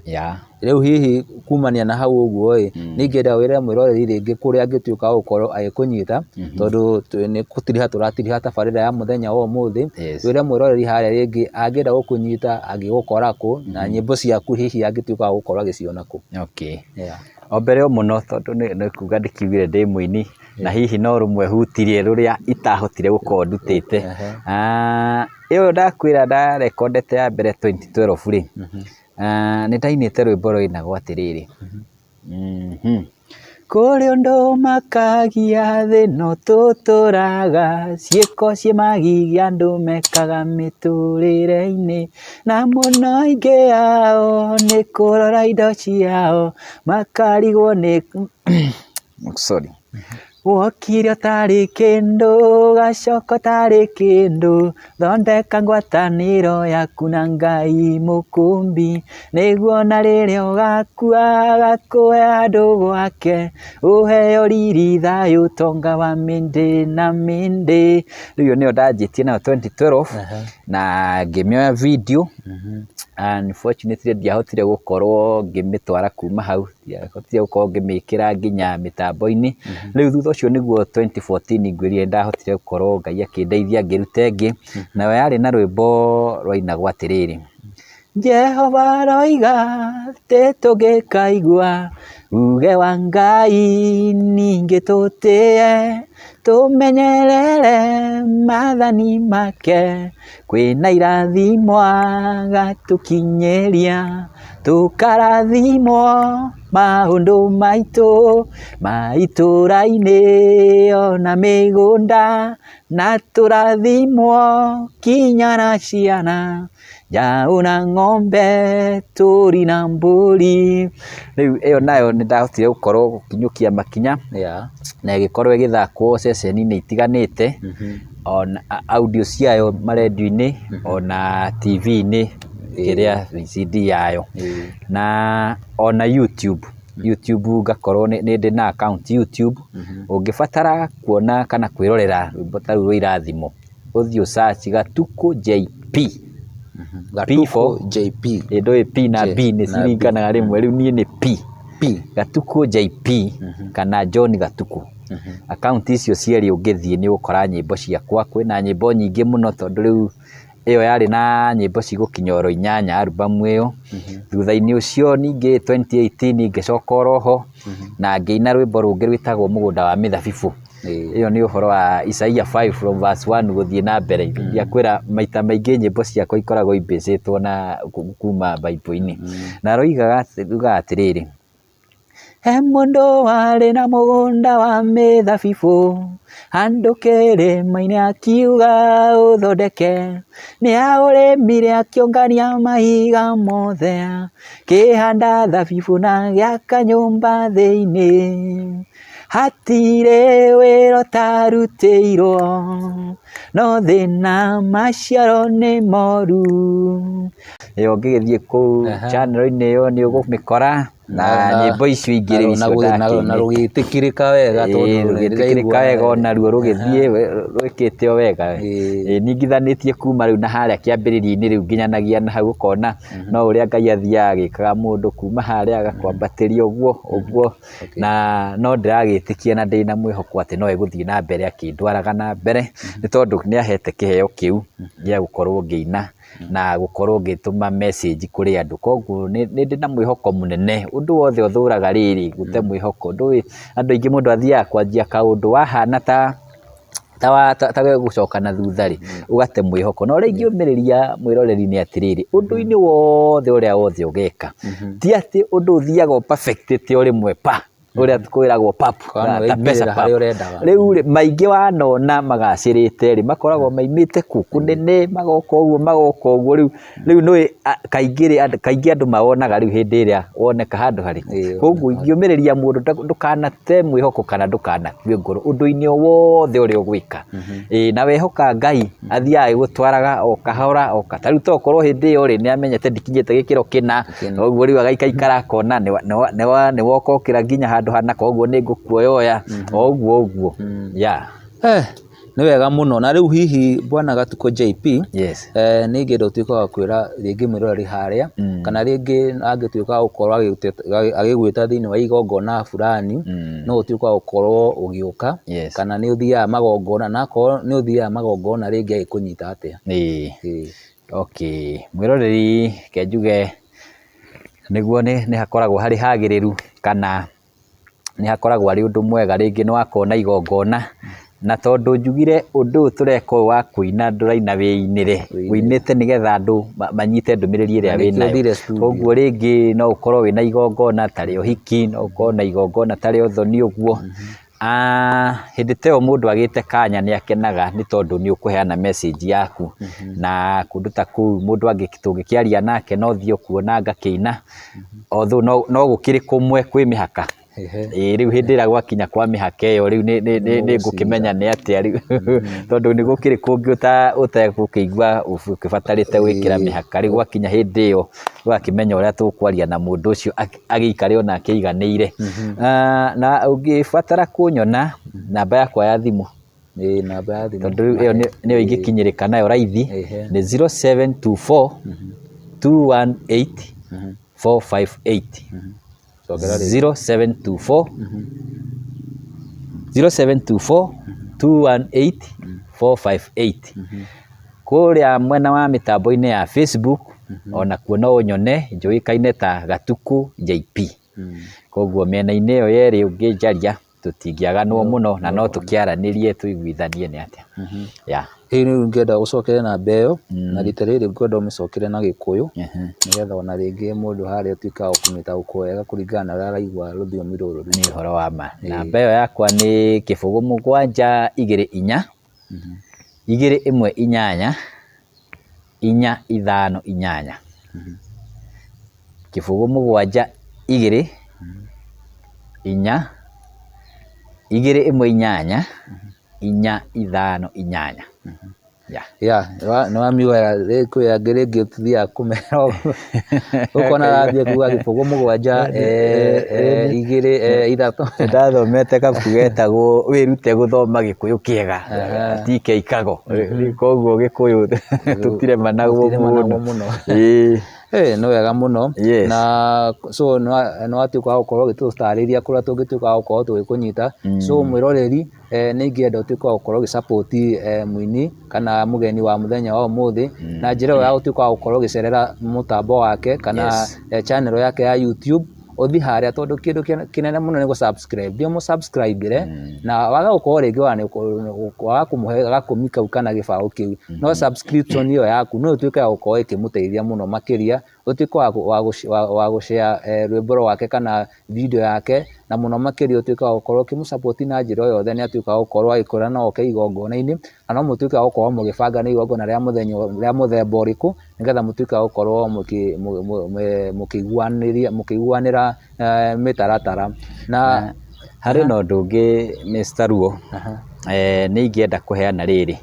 Rĩu hihi kumania na hau ũguo ĩ, nĩ ingĩenda wĩre mwĩroreri rĩngĩ kũrĩa angĩtuĩka wa gũkorwo agĩkũnyita, tondũ nĩ gũtiriha tũratiriha tabarĩra ya mũthenya wa ũmũthĩ, wĩre mwĩroreri harĩa rĩngĩ angĩenda gũkũnyita angĩgũkora kũ, na nyĩmbo ciaku hihi angĩtuĩka wa gũkorwo agĩciona kũ. Okay. O mbere o mũno tondũ nĩ kuga ndĩkiugire ndĩ mũini, na hihi no rũmwe hutirie rũrĩa itahotire gũkorwo ndutĩte. Ĩyo ndakwĩra ndarekondete ya mbere 2012 rĩ, Nĩ ndainĩte rwĩmbo rwainagwo atĩrĩrĩ, Kũrĩ ũndũ ũmakagia thĩ ĩno tũtũraga, ciĩko ciĩ magigi andũ mekaga mĩtũrĩre-inĩ, na mũno aingĩ ao nĩ kũrora indo ciao, makarigwo nĩ sorry. Wokire ũtarĩ kĩndũ, ũgacoka ũtarĩ kĩndũ, thondeka ngwatanĩro yaku na Ngai mũkũmbi, nĩguo na rĩrĩa ũgakua agakũhe handũ gwake, ũheo riri thayũ ũtonga wa mĩndĩ na mĩndĩ. Rĩu ĩyo nĩyo ndanjĩtie nayo 2012 na ngĩmĩoya video, unfortunately ndiahotire gũkorwo ngĩmĩtwara kuma hau. Ndiahotire gũkorwo ngĩmĩkĩra nginya mĩtambo-inĩ, rĩu thutha ũcio nĩguo 2014 ngwĩrire nĩndahotire gũkorwo Ngai akĩndeithia ngĩruta ĩngĩ, nayo yarĩ na rwĩmbo rwainagwo atĩrĩrĩ, Jehova aroiga atĩ tũngĩkaigua Uge wa Ngai ningĩ tũtĩe, tũmenyerere maathani make, kwĩna irathimo agatũkinyĩria, tũkarathimwo maũndũ maitũ ma itũra-inĩ ona mĩgũnda, na tũrathimwo kinya na ciana. Njaũ na ng'ombe, tũri na mbũri. Rĩu ĩyo nayo nĩ ndahotire gũkorwo gũkinyũkia makinya na ĩgĩkorwo ĩgĩthakwo ceceni-inĩ itiganĩte, ona audio ciayo marendio-inĩ ona TV-inĩ kĩrĩa VCD yayo na ona YouTube. YouTube ngakorwo nĩ ndĩ na account YouTube, ũngĩbatara kuona kana kwĩrorera rwĩmbo ta rũu rwa irathimo. Ũthiĩ ũ search Gatukũ JP. Gatukũ JP. Ĩ ndũĩ P na B nĩ ciringanaga rĩmwe, rĩu niĩ nĩ P. P. Gatukũ JP kana John Gatukũ. Akaunti icio cierĩ ũngĩthiĩ nĩ ũgũkora nyĩmbo ciakwa, kwĩna nyĩmbo nyingĩ mũno tondũ rĩu ĩyo yarĩ na nyĩmbo cigũkinya oro inyanya album ĩyo. Thutha-inĩ ũcio ningĩ 2018 ngĩcoka oro ho na ngĩina rwĩmbo rũngĩ rwĩtagwo mũgũnda wa mĩthabibũ. Ĩyo nĩ ũhoro wa Isaia 5 from verse 1 gũthiĩ na mbere. Ndiakwĩra maita maingĩ nyĩmbo ciakwa ikoragwo ibĩcĩtwo na kuma Bible-inĩ. Na roigaga rugaga atĩrĩrĩ, he mũndũ warĩ na mũgũnda wa mĩthabibũ, handũ kĩrĩma-inĩ akiuga ũthondeke, nĩ aũrĩmire akĩũngania mahiga mothe, akĩhanda thabibũ na agĩaka nyũmba thĩinĩ. Hatirĩ wĩra ũtarutĩirwo, no thĩna maciaro nĩ moru. Ĩyo ũngĩgĩthiĩ kũu channel-inĩ ĩyo nĩ ũgũmĩkora na nyĩmbo icio ingĩ rĩu icio ndakĩinĩte. Na rũgĩtĩkĩrĩka wega tondũ Rũgĩtĩkĩrĩka wega onaruo rũgĩthiĩ rwĩkĩte o wega. Ningithanĩtie kuma rĩu na harĩa kĩambĩrĩria-inĩ rĩu nginyanagia na hau ũkona no ũrĩa Ngai athiaga agĩkaga mũndũ kuma harĩa agakwambatĩria ũguo ũguo. Na no ndĩragĩtĩkia na ndĩna mwĩhoko atĩ no egũthiĩ na mbere akĩndwaraga na mbere, nĩ tondũ nĩ ahete kĩheo kĩu gĩa gũkorwo ngĩina na gũkorwo ngĩtũma message kũrĩ andũ. Koguo nĩ ndĩ na mwĩhoko mũnene, ũndũ wothe ũthũraga rĩrĩ, gũte mwĩhoko, ndũĩ andũ aingĩ mũndũ athiaga kwanjia kaũndũ wahana ta ta gegũcoka na thutha rĩ, ũgate mwĩhoko. Na ũrĩa ingĩũmĩrĩria mwĩroreri nĩ atĩrĩrĩ, ũndũ-inĩ wothe ũrĩa wothe ũgeka, ti atĩ ũndũ ũthiaga ũ perfect o rĩmwe pa, ũrĩa kwĩragwo pap, Kana ta pesa waingĩrĩra pap. harĩa ũrendaga. Rĩu rĩ, maingĩ wanona magacĩrĩte rĩ, makoragwo maimĩte kũ? Kũnene, magoka ũguo, magoka ũguo, rĩu rĩu nĩũĩ kaingĩ rĩ, kaingĩ andũ mawonaga rĩu hĩndĩ ĩrĩa woneka handũ harĩkũ. Koguo ingĩũmĩrĩria mũndũ ndũkanate mwĩhoko kana ndũkanakue ngoro ũndũ-inĩ o wothe ũrĩa ũgwĩka. Ĩĩ na wehoka Ngai athiaga agĩgũtwaraga o kahora o ta rĩu tokorwo hĩndĩ ĩyo rĩ, nĩ amenyete ndikinyĩte gĩkĩro kĩna, koguo rĩu agaikaikara akona nĩ woka ũkĩra nginya handũ hana koguo nĩ ngũkuoya oya, o ũguo ũguo, yeah. Nĩ wega mũno na rĩu hihi bwana Gatukũ JP Yes. Nĩ ingĩenda ũtuĩke wa kwĩra rĩngĩ mwĩroreri harĩa kana rĩngĩ angĩtuĩka wa gũkorwo agĩgwĩta thĩinĩ wa igongona fulani no ũtuĩke wa gũkorwo ũgĩũka Yes. kana nĩ ũthiaga magongona na akorwo nĩ ũthiaga magongona rĩngĩ agĩkũnyita atĩa? Ĩĩ. Ĩĩ. Okay, mwĩroreri reke njuge nĩguo nĩ hakoragwo harĩ hagĩrĩru kana nĩ hakoragwo arĩ ũndũ mwega rĩngĩ nĩ wakorwo na igongona, na tondũ njugire ũndũ ũyũ tũreka ũyũ wa kũina ndũraina wĩinĩre, ũinĩte nĩgetha andũ manyite ndũmĩrĩri ĩrĩa wĩnayo. Koguo rĩngĩ no ũkorwo wĩna igongona ta rĩa ũhiki, no ũkorwo na igongona ta rĩa ũthoni ũguo, hĩndĩ ta ĩyo mũndũ agĩte kanya nĩ akenaga nĩ tondũ nĩ ũkũheana message yaku, na kũndũ ta kũu mũndũ tũngĩkĩaria nake no thiĩ o kuona ngakĩina, although no gũkĩrĩ kũmwe kwĩ mĩhaka, ĩĩ rĩu hĩndĩ ĩrĩa gwakinya kwa mĩhaka ĩyo rĩu nĩ ngũkĩmenya nĩ atĩa rĩu, tondũ nĩ gũkĩrĩ kũngĩ ũtegũkĩigua ũgĩbatarĩte gwĩkĩra mĩhaka, rĩu gwakinya hĩndĩ ĩyo ũgakĩmenya ũrĩa tũkwaria na mũndũ ũcio agĩikare onake aiganĩire. Na ũngĩbatara kũnyona namba yakwa ya thimũ, Ĩĩ namba ya thimũ. Tondũ rĩu ĩyo nĩyo ingĩkinyĩrĩka nayo raithi, nĩ 0724 218 458. 0724 0724 218 458. Kũrĩa mwena wa mĩtambo-inĩ ya Facebook, onakuo no ũnyone njũĩkaine ta Gatukũ JP. Koguo mĩena-inĩ ĩyo yerĩ ũngĩnjaria tũtingĩaganwo mũno na no tũkĩaranĩrie tũiguithanie nĩ atĩa. Yeah. Ĩĩ rĩu ingĩenda ũcokere namba ĩyo, na rita rĩrĩ ngwenda ũmĩcokere na Gĩkũyũ, nĩgetha ona rĩngĩ mũndũ harĩa atuĩke wa kũmĩtaũkwo wega kũringana na ũrĩa araigua rũthiomi rũrũ Nĩ ũhoro wa ma. Namba ĩyo yakwa nĩ kĩbũgũ mũgwanja igĩrĩ inya, igĩrĩ ĩmwe inyanya, inya ithano inyanya. Kĩbũgũ mũgwanja igĩrĩ, inya, igĩrĩ ĩmwe inyanya, inya ithano inyanya. Yeah. Ya, nĩ wamiuga kwĩ angĩ rĩngĩ tũthiaga kũmera ũguo. Ũkona arathiĩ kuga gĩbũgũ mũgwanja igĩrĩ ithatũ. Ndathomete kabuku getagwo wĩrute gũthoma gĩkũyũ kĩega TK Kago. Koguo gĩkũyũ tũtiremanagwo Tũtiremanagwo mũno. Ĩĩ. Ĩĩ nĩ wega mũno. Yes. Na so nĩ watuĩka wa gũkorwo ũgĩtũtarĩria kũrĩa tũngĩtuĩka wa gũkorwo tũgĩkũnyita. So mwĩroreri nĩ ingĩenda ũtuĩke wa gũkorwo ũgĩ support mũini kana mũgeni wa mũthenya wa ũmũthĩ na njĩra ĩyo ya gũtuĩka wa gũkorwo ũgĩcerera mũtambo wake kana channel yake ya YouTube, ũthiĩ harĩa tondũ kĩndũ kĩnene mũno nĩ gũ subscribe, thiĩ ũmũ subscribe ĩre na waga gũkorwo rĩngĩ waga kũmũhe gakũmi kau kana gĩbaũ kĩu, no subscription ĩyo yaku no ĩtuĩke ya gũkorwo ĩkĩmũteithia mũno makĩria, ũtuĩke wa gũ share rwĩmbo rwake kana video yake, na mũno makĩria ũtuĩke wa gũkorwo ũkĩmũ support na njĩra o yothe nĩ atuĩka wa gũkorwo agĩkũra na oke igongona-inĩ, na no mũtuĩke a gũkorwo mũgĩbanga nĩ igongona rĩa mũthenya rĩa mũthemba ũrĩkũ, nĩgetha mũtuĩke a gũkorwo mũkĩiguanĩra mĩtaratara. Na Harĩ na ũndũ ũngĩ Mr. Ruo, nĩ ingĩenda kũheana rĩrĩ,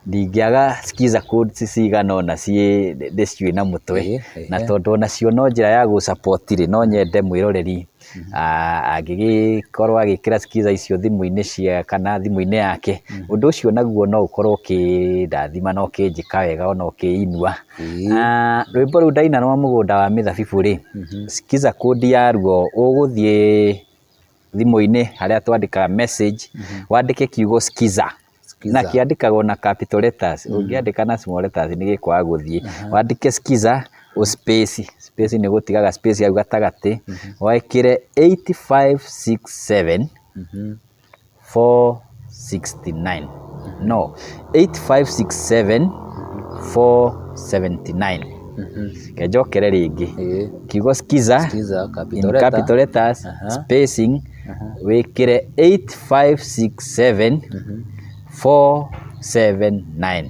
ndingĩaga skiza codes cigana ũna ciĩ ndĩciũĩ na mũtwe, na tondũ onacio no njĩra ya gũ support rĩ, no nyende mwĩroreri angĩgĩkorwo agĩkĩra skiza icio thimũ-inĩ cia kana thimũ-inĩ yake, ũndũ ũcio naguo no ũkorwo ũkĩndathima na ũkĩnjĩka wega ona ũkĩinua. Rwĩmbo rũu ndaina rwa mũgũnda wa mĩthabibũ rĩ, skiza code yaruo ũgũthiĩ thimũ-inĩ harĩa twandĩkaga message, wandĩke kiugo skiza. Na kĩandĩkagwo na capital letters, ũngĩandĩka na small letters nĩ gĩkwaga gũthiĩ. Wandĩke skiza ũ space, space nĩ gũtigaga space hau gatagatĩ, wĩkĩre 8567 469 no 8567 479. Reke njokere rĩngĩ, kiugo skiza in capital letters spacing wĩkĩre 8567 479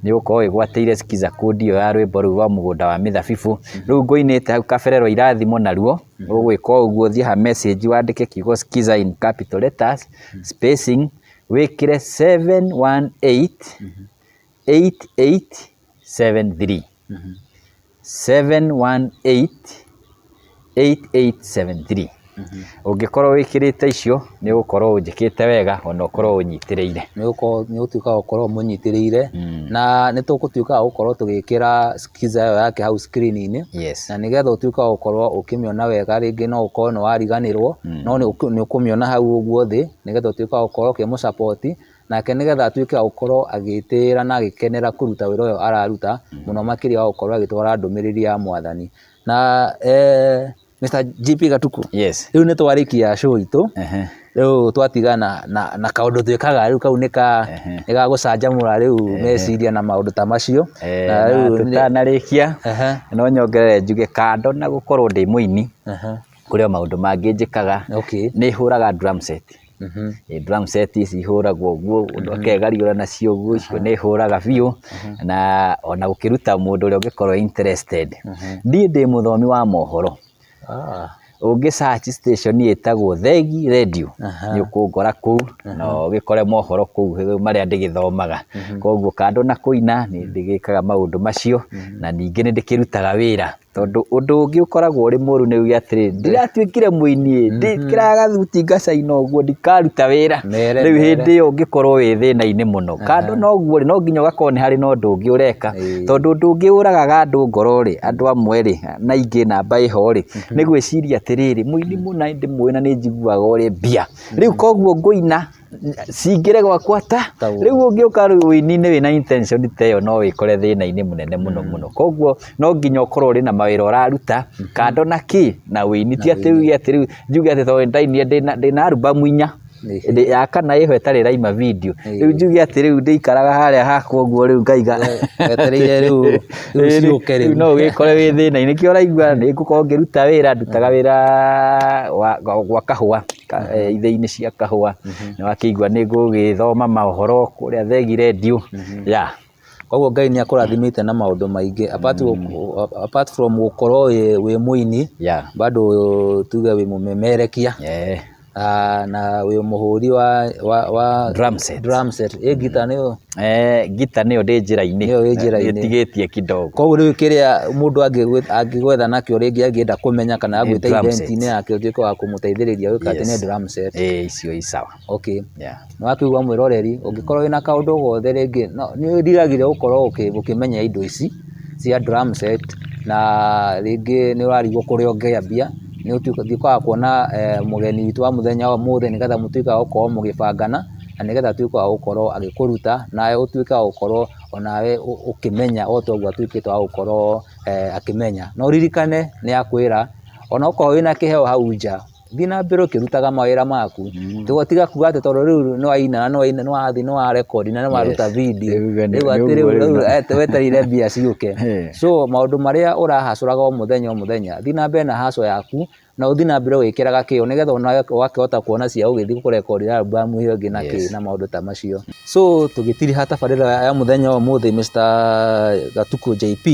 nĩ ũgũkorwo wĩgwatĩire skiza code ĩyo ya rwĩmbo rũu rwa mũgũnda wa mĩthabibũ. Rĩu ngũinĩte hau kabere rwa irathimo naruo, ũgwĩka o ũguo ũthiĩ ha message wandĩke kiugo skiza in capital letters spacing wĩkĩre 718 8873 718 8873. Ũngĩkorwo wĩkĩrĩte icio nĩ ũgũkorwo ũnjĩkĩte wega ona ũkorwo ũnyitĩrĩire. Nĩ ũgũtuĩka wa gũkorwo ũmũnyitĩrĩire na nĩ tũgũtuĩka wa gũkorwo tũgĩkĩra skiza ĩyo yake hau screen -inĩ na nĩgetha ũtuĩke wa gũkorwo ũkĩmĩona wega, rĩngĩ no ũkorwo nĩ wariganĩrwo no nĩ ũkũmĩona hau ũguo thĩ nĩgetha ũtuĩke wa gũkorwo ũkĩmũ support nake nĩgetha atuĩke wa gũkorwo agĩtĩĩra na agĩkenera kũruta wĩra ũyũ araruta mũno makĩria wa gũkorwo agĩtwara ndũmĩrĩri ya mwathani. Na Mr. GP Gatuku, Yes. rĩu nĩ twarĩkia show itũ, rĩu twatigana na kaũndũ twĩkaga rĩu kau nĩ ka nĩ ga gũcanjamũra rĩu meciria na maũndũ ta macio. Na rĩu tũtanarĩkia no nyongerere njuge kando na gũkorwo ndĩ mũini, kũrĩ o maũndũ mangĩ njĩkaga, nĩ hũraga drum set. Drum set ici ihũragwo ũguo, mũndũ akegariũra nacio ũguo, icio nĩ hũraga biũ, na ona gũkĩruta mũndũ ũrĩa ũngĩkorwo interested. Niĩ ndĩ mũthomi wa mohoro. Ũngĩ search station ĩtagwo Thegi Radio, nĩ ũkũngora kũu, na ũgĩkore mohoro kũu marĩa ndĩgĩthomaga. Koguo kando na kũina, nĩ ndĩgĩkaga maũndũ macio, na ningĩ nĩ ndĩkĩrutaga wĩra. Tondũ ũndũ ũngĩ ũkoragwo ũrĩ mũru nĩ uge atĩrĩrĩ, ndĩratuĩkire mũini ĩ, ndĩkĩraga gathuti ngacaina ũguo ndikaruta wĩra. Rĩu hĩndĩ ĩyo ũngĩkorwo wĩ thĩna-inĩ mũno. Kando na ũguo rĩ, no nginya ũgakorwo nĩ harĩ na ũndũ ũngĩ ũreka, tondũ ũndũ ũngĩ ũragaga andũ ngoro rĩ, andũ amwe rĩ, na aingĩ namba ĩho rĩ, nĩ gwĩciria atĩrĩrĩ, mũini mũna nĩ ndĩmũĩ na nĩ njiguaga ũrĩ mbia. Rĩu koguo ngũina. Cingĩre gwakwa ta Ta ũguo. Rĩu ũngĩũka rĩu ũini-inĩ wĩna intention ta ĩyo, no wĩkore thĩna-inĩ mũnene mũno mũno. Koguo no nginya ũkorwo ũrĩ na mawĩra ũraruta kando na kĩ na ũini. Ti atĩ uge atĩ rĩu njuge atĩ tondũ ndainire ndĩna album inya, ya kana ĩho ĩtarĩ ĩraima video, rĩu njuge atĩ rĩu ndĩikaraga harĩa hakwa ũguo rĩu ngaiga Wetereire rĩu rĩu ciũke rĩu rĩu. No ũgĩkore wĩ thĩna-inĩ. Nĩkĩo ũraigua nĩ ngũkorwo ngĩruta wĩra, ndutaga wĩra wa gwa kahũa, ithĩi-inĩ cia kahũa, nĩ wakĩigua nĩ ngũgĩthoma maũhoro kũrĩa Thegi Radio, yeah. Koguo Ngai nĩ akũrathimĩte na maũndũ maingĩ apart from gũkorwo wĩ mũini, bado tuge wĩ mũmemerekia, na wĩ mũhũri wa drum set. Drum set. Ĩ ngita nĩyo? Ngita nĩyo ndĩ njĩra-inĩ. Nĩyo wĩ njĩra-inĩ. Ĩtigĩtie kidogo. Koguo rĩu kĩrĩa mũndũ angĩgwetha nakĩo rĩngĩ angĩenda kũmenya kana Nĩ agwĩte drum event-inĩ set. yake ũtuĩke wa kũmũteithĩrĩria gwĩka atĩ nĩ drum set. Ĩĩ, icio i sawa. Okay. Yeah. Nĩ wakĩigua mwĩroreri, ũngĩkorwo wĩna kaũndũ gothe rĩngĩ, no nĩ wĩriragĩria gũkorwo ũkĩmenya indo ici cia drum set, na rĩngĩ nĩ ũrarigwo kũrĩa ũngĩambia, nĩ ũtuĩkaga wa kuona mũgeni witũ wa mũthenya wa ũmũthĩ, nĩgetha mũtuĩke a gũkorwo mũgĩbangana, na nĩgetha atuĩke wa gũkorwo agĩkũruta, nawe ũtuĩke wa gũkorwo onawe ũkĩmenya o ta ũguo atuĩkĩte wa gũkorwo akĩmenya. Na ũririkane nĩ akwĩra, onokorwo wĩna kĩheo hau nja, thiĩ na mbere ũkĩrutaga mawĩra maku. Tiga kuga atĩ tondũ rĩu nĩ waina, nĩ waina, nĩ wathiĩ nĩ warekondi na nĩ waruta video, rĩu atĩ rĩu rĩu wetereire mbia ciũke. So maũndũ marĩa ũrahacũraga o mũthenya o mũthenya, thiĩ na mbere na hustle yaku, na ũthiĩ na mbere ũgĩkĩraga kĩo nĩgetha onawe ũgakĩhota kuona cia gũgĩthiĩ kũrekondi album ĩyo ĩngĩ na kĩ na maũndũ ta macio. So tũgĩtiriha tabarĩra ya mũthenya wa ũmũthĩ, Mr Gatuku JP,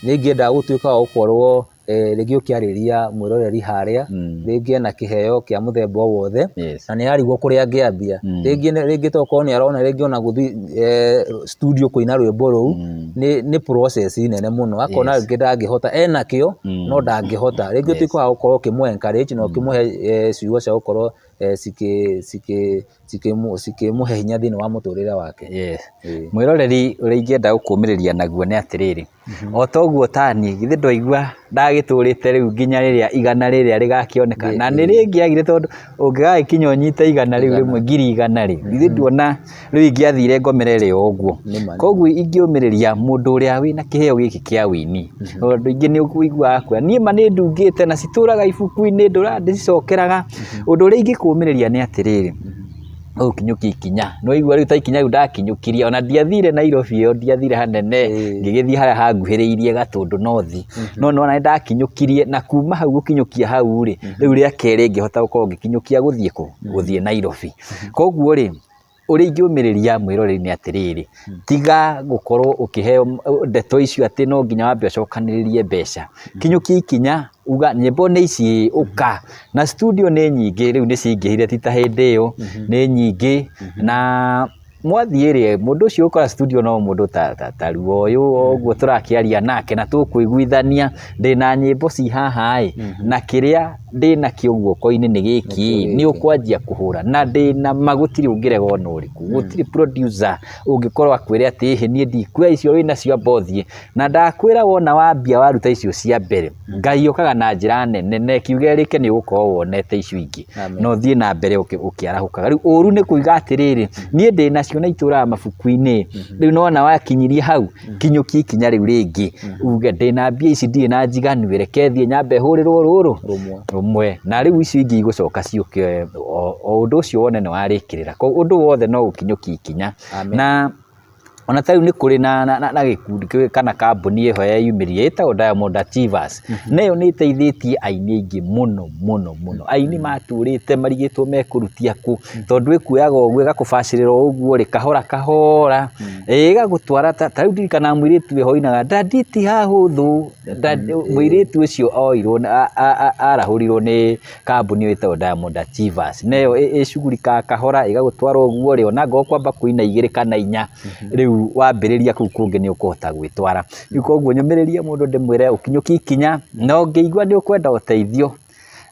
nĩ ingĩenda gũtuĩka wa gũkorwo rĩngĩ ũkĩarĩria mwĩroreri harĩa, rĩngĩ ena kĩheo kĩa mũthemba o wothe, na nĩ ararigwo kũrĩa angĩambia. Rĩngĩ rĩngĩ tokorwo nĩ arona rĩngĩ ona gũthiĩ studio kũina rwĩmbo rũu nĩ process nene mũno, akona rĩngĩ ndangĩhota, ena kĩo no ndangĩhota. Rĩngĩ ũtuĩke wa gũkorwo ũkĩmũ encourage na ũkĩmũhe ciugo cia gũkorwo cikĩmũhe hinya thĩinĩ wa mũtũrĩre wake. Yes. Mwĩroreri, ũrĩa ingĩenda gũkũmĩrĩria naguo nĩ atĩrĩrĩ, o ta ũguo taniĩ, githĩ ndwaigua ndagĩtũrĩte rĩu nginya rĩrĩa igana rĩrĩa rĩgakĩoneka, na nĩ rĩngĩagire, tondũ ũngĩgagĩkinya ũnyite igana rĩu rĩmwe, 100,000 rĩ, githĩ nduona rĩu ingĩathire ngomere rĩ o ũguo. Koguo ingĩũmĩrĩria mũndũ ũrĩa wĩna kĩheo gĩkĩ kĩa wĩini, tondũ andũ aingĩ nĩ ũiguaga kuga niĩ ma nĩ ndungĩte na citũraga ibuku-inĩ ndũra ndĩcicokeraga. Ũndũ ũrĩa ingĩkũmĩrĩria nĩ atĩrĩrĩ, ũkinyũkie ikinya, nĩ waigua rĩu ta ikinya rĩu ndakinyũkirie, ona ndiathire Nairobi ĩyo, ndiathire hanene, ngĩgĩthiĩ harĩa hanguhĩrĩirie Gatũndũ North, no nĩ wona nĩ ndakinyũkirie, na kuma hau gũkinyũkia hau rĩ, rĩu rĩa kerĩ ngĩhota gũkorwo ngĩkinyũkia gũthiĩ kũ? Gũthiĩ Nairobi. Koguo rĩ, ũrĩa ingĩũmĩrĩria mwĩroreri nĩ atĩrĩrĩ, tiga gũkorwo ũkĩheo ndeto icio atĩ no nginya wambe ũcokanĩrĩrie mbeca. Kinyũkia ikinya, uga nyĩmbo nĩ ici, ũka. Na studio nĩ nyingĩ rĩu nĩ cingĩhire ti ta hĩndĩ ĩyo, nĩ nyingĩ na mwathiĩ rĩ, mũndũ ũcio ũgũkora studio no mũndũ ta Ruo ũyũ ũguo tũrakĩaria nake na tũkũiguithania, ndĩna nyĩmbo ci haha ĩ, na kĩrĩa ndĩnakĩo guoko-inĩ nĩ gĩkĩ, nĩ ũkwanjia kũhũra na ndĩna ma gũtirĩ ũngĩrega ona ũrĩkũ, gũtirĩ producer ũngĩkorwo akwĩre atĩ ĩhĩ niĩ ndikuoya icio wĩnacio amba ũthiĩ. Na ndakwĩra wona wambia waruta icio cia mbere, Ngai okaga na njĩra nene na ĩkiuga ĩrĩke nĩ ũgũkorwo wonete icio ingĩ, na ũthiĩ na mbere ũkĩarahũkaga. Rĩu ũru nĩ kuiga atĩrĩrĩ, niĩ ndĩnacio na itũraga mabuku-inĩ, rĩu nĩwona wakinyirie hau, kinyũkia ikinya rĩu rĩngĩ, uge ndĩna mbia ici ndirĩ na njiganu, reke thiĩ nyambe hũrĩrwo rũrũ rũmwe, na rĩu icio ingĩ igũcoka ciũke o ũndũ ũcio wone nĩ warĩkĩrĩra. Koguo ũndũ wothe no gũkinyũkia ikinya. Na ona ta rĩu nĩ kũrĩ na gĩkundi kana kambuni ĩho yeyumĩririe ĩtagwo Diamond Achievers, na ĩyo nĩ ĩteithĩtie aini aingĩ mũno mũno mũno. Aini matũrĩte marigĩtwo mekũrutia kũ, tondũ ĩkuoyaga ũguo ĩgakũbacĩrĩra o ũguo rĩ, kahora kahora, ĩgagũtwara, ta rĩu ndirikanaga mũirĩtu wĩho ũinaga daddy ti hahũthũ, mũirĩtu ũcio oirwo, arahũrirwo nĩ kambuni ĩyo ĩtagwo Diamond Achievers, na ĩyo ĩcugurikaga kahora ĩgagũtwara ũguo rĩ, ona angĩkorwo ũkwamba kũina igĩrĩ kana inya, rĩu wambĩrĩria kũu kũngĩ nĩ ũkũhota gwĩtwara. Rĩu koguo nyũmĩrĩrie mũndũ ndĩmwĩre ũkinyũkie ikinya, na ũngĩigua nĩ ũkwenda ũteithio,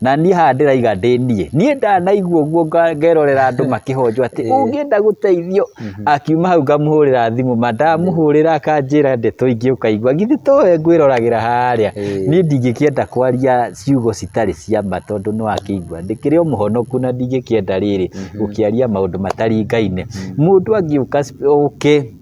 Na niĩ haha ndĩraiga ndĩ niĩ, niĩ ndanaigua ũguo ngerorera andũ makĩhonjwo atĩ ũngĩenda gũteithio, akiuma hau ngamũhũrĩra thimũ, ma ndamũhũrĩra akanjĩra ndeto ingĩ ũkaigua githĩ towe ngwĩroragĩra harĩa. Niĩ ndingĩkĩenda kwaria ciugo citarĩ cia ma tondũ nĩ wakĩigua ndĩkĩrĩ o mũhonoku na ndingĩkĩenda rĩrĩ gũkĩaria maũndũ mataringaine. Mũndũ angĩũka oke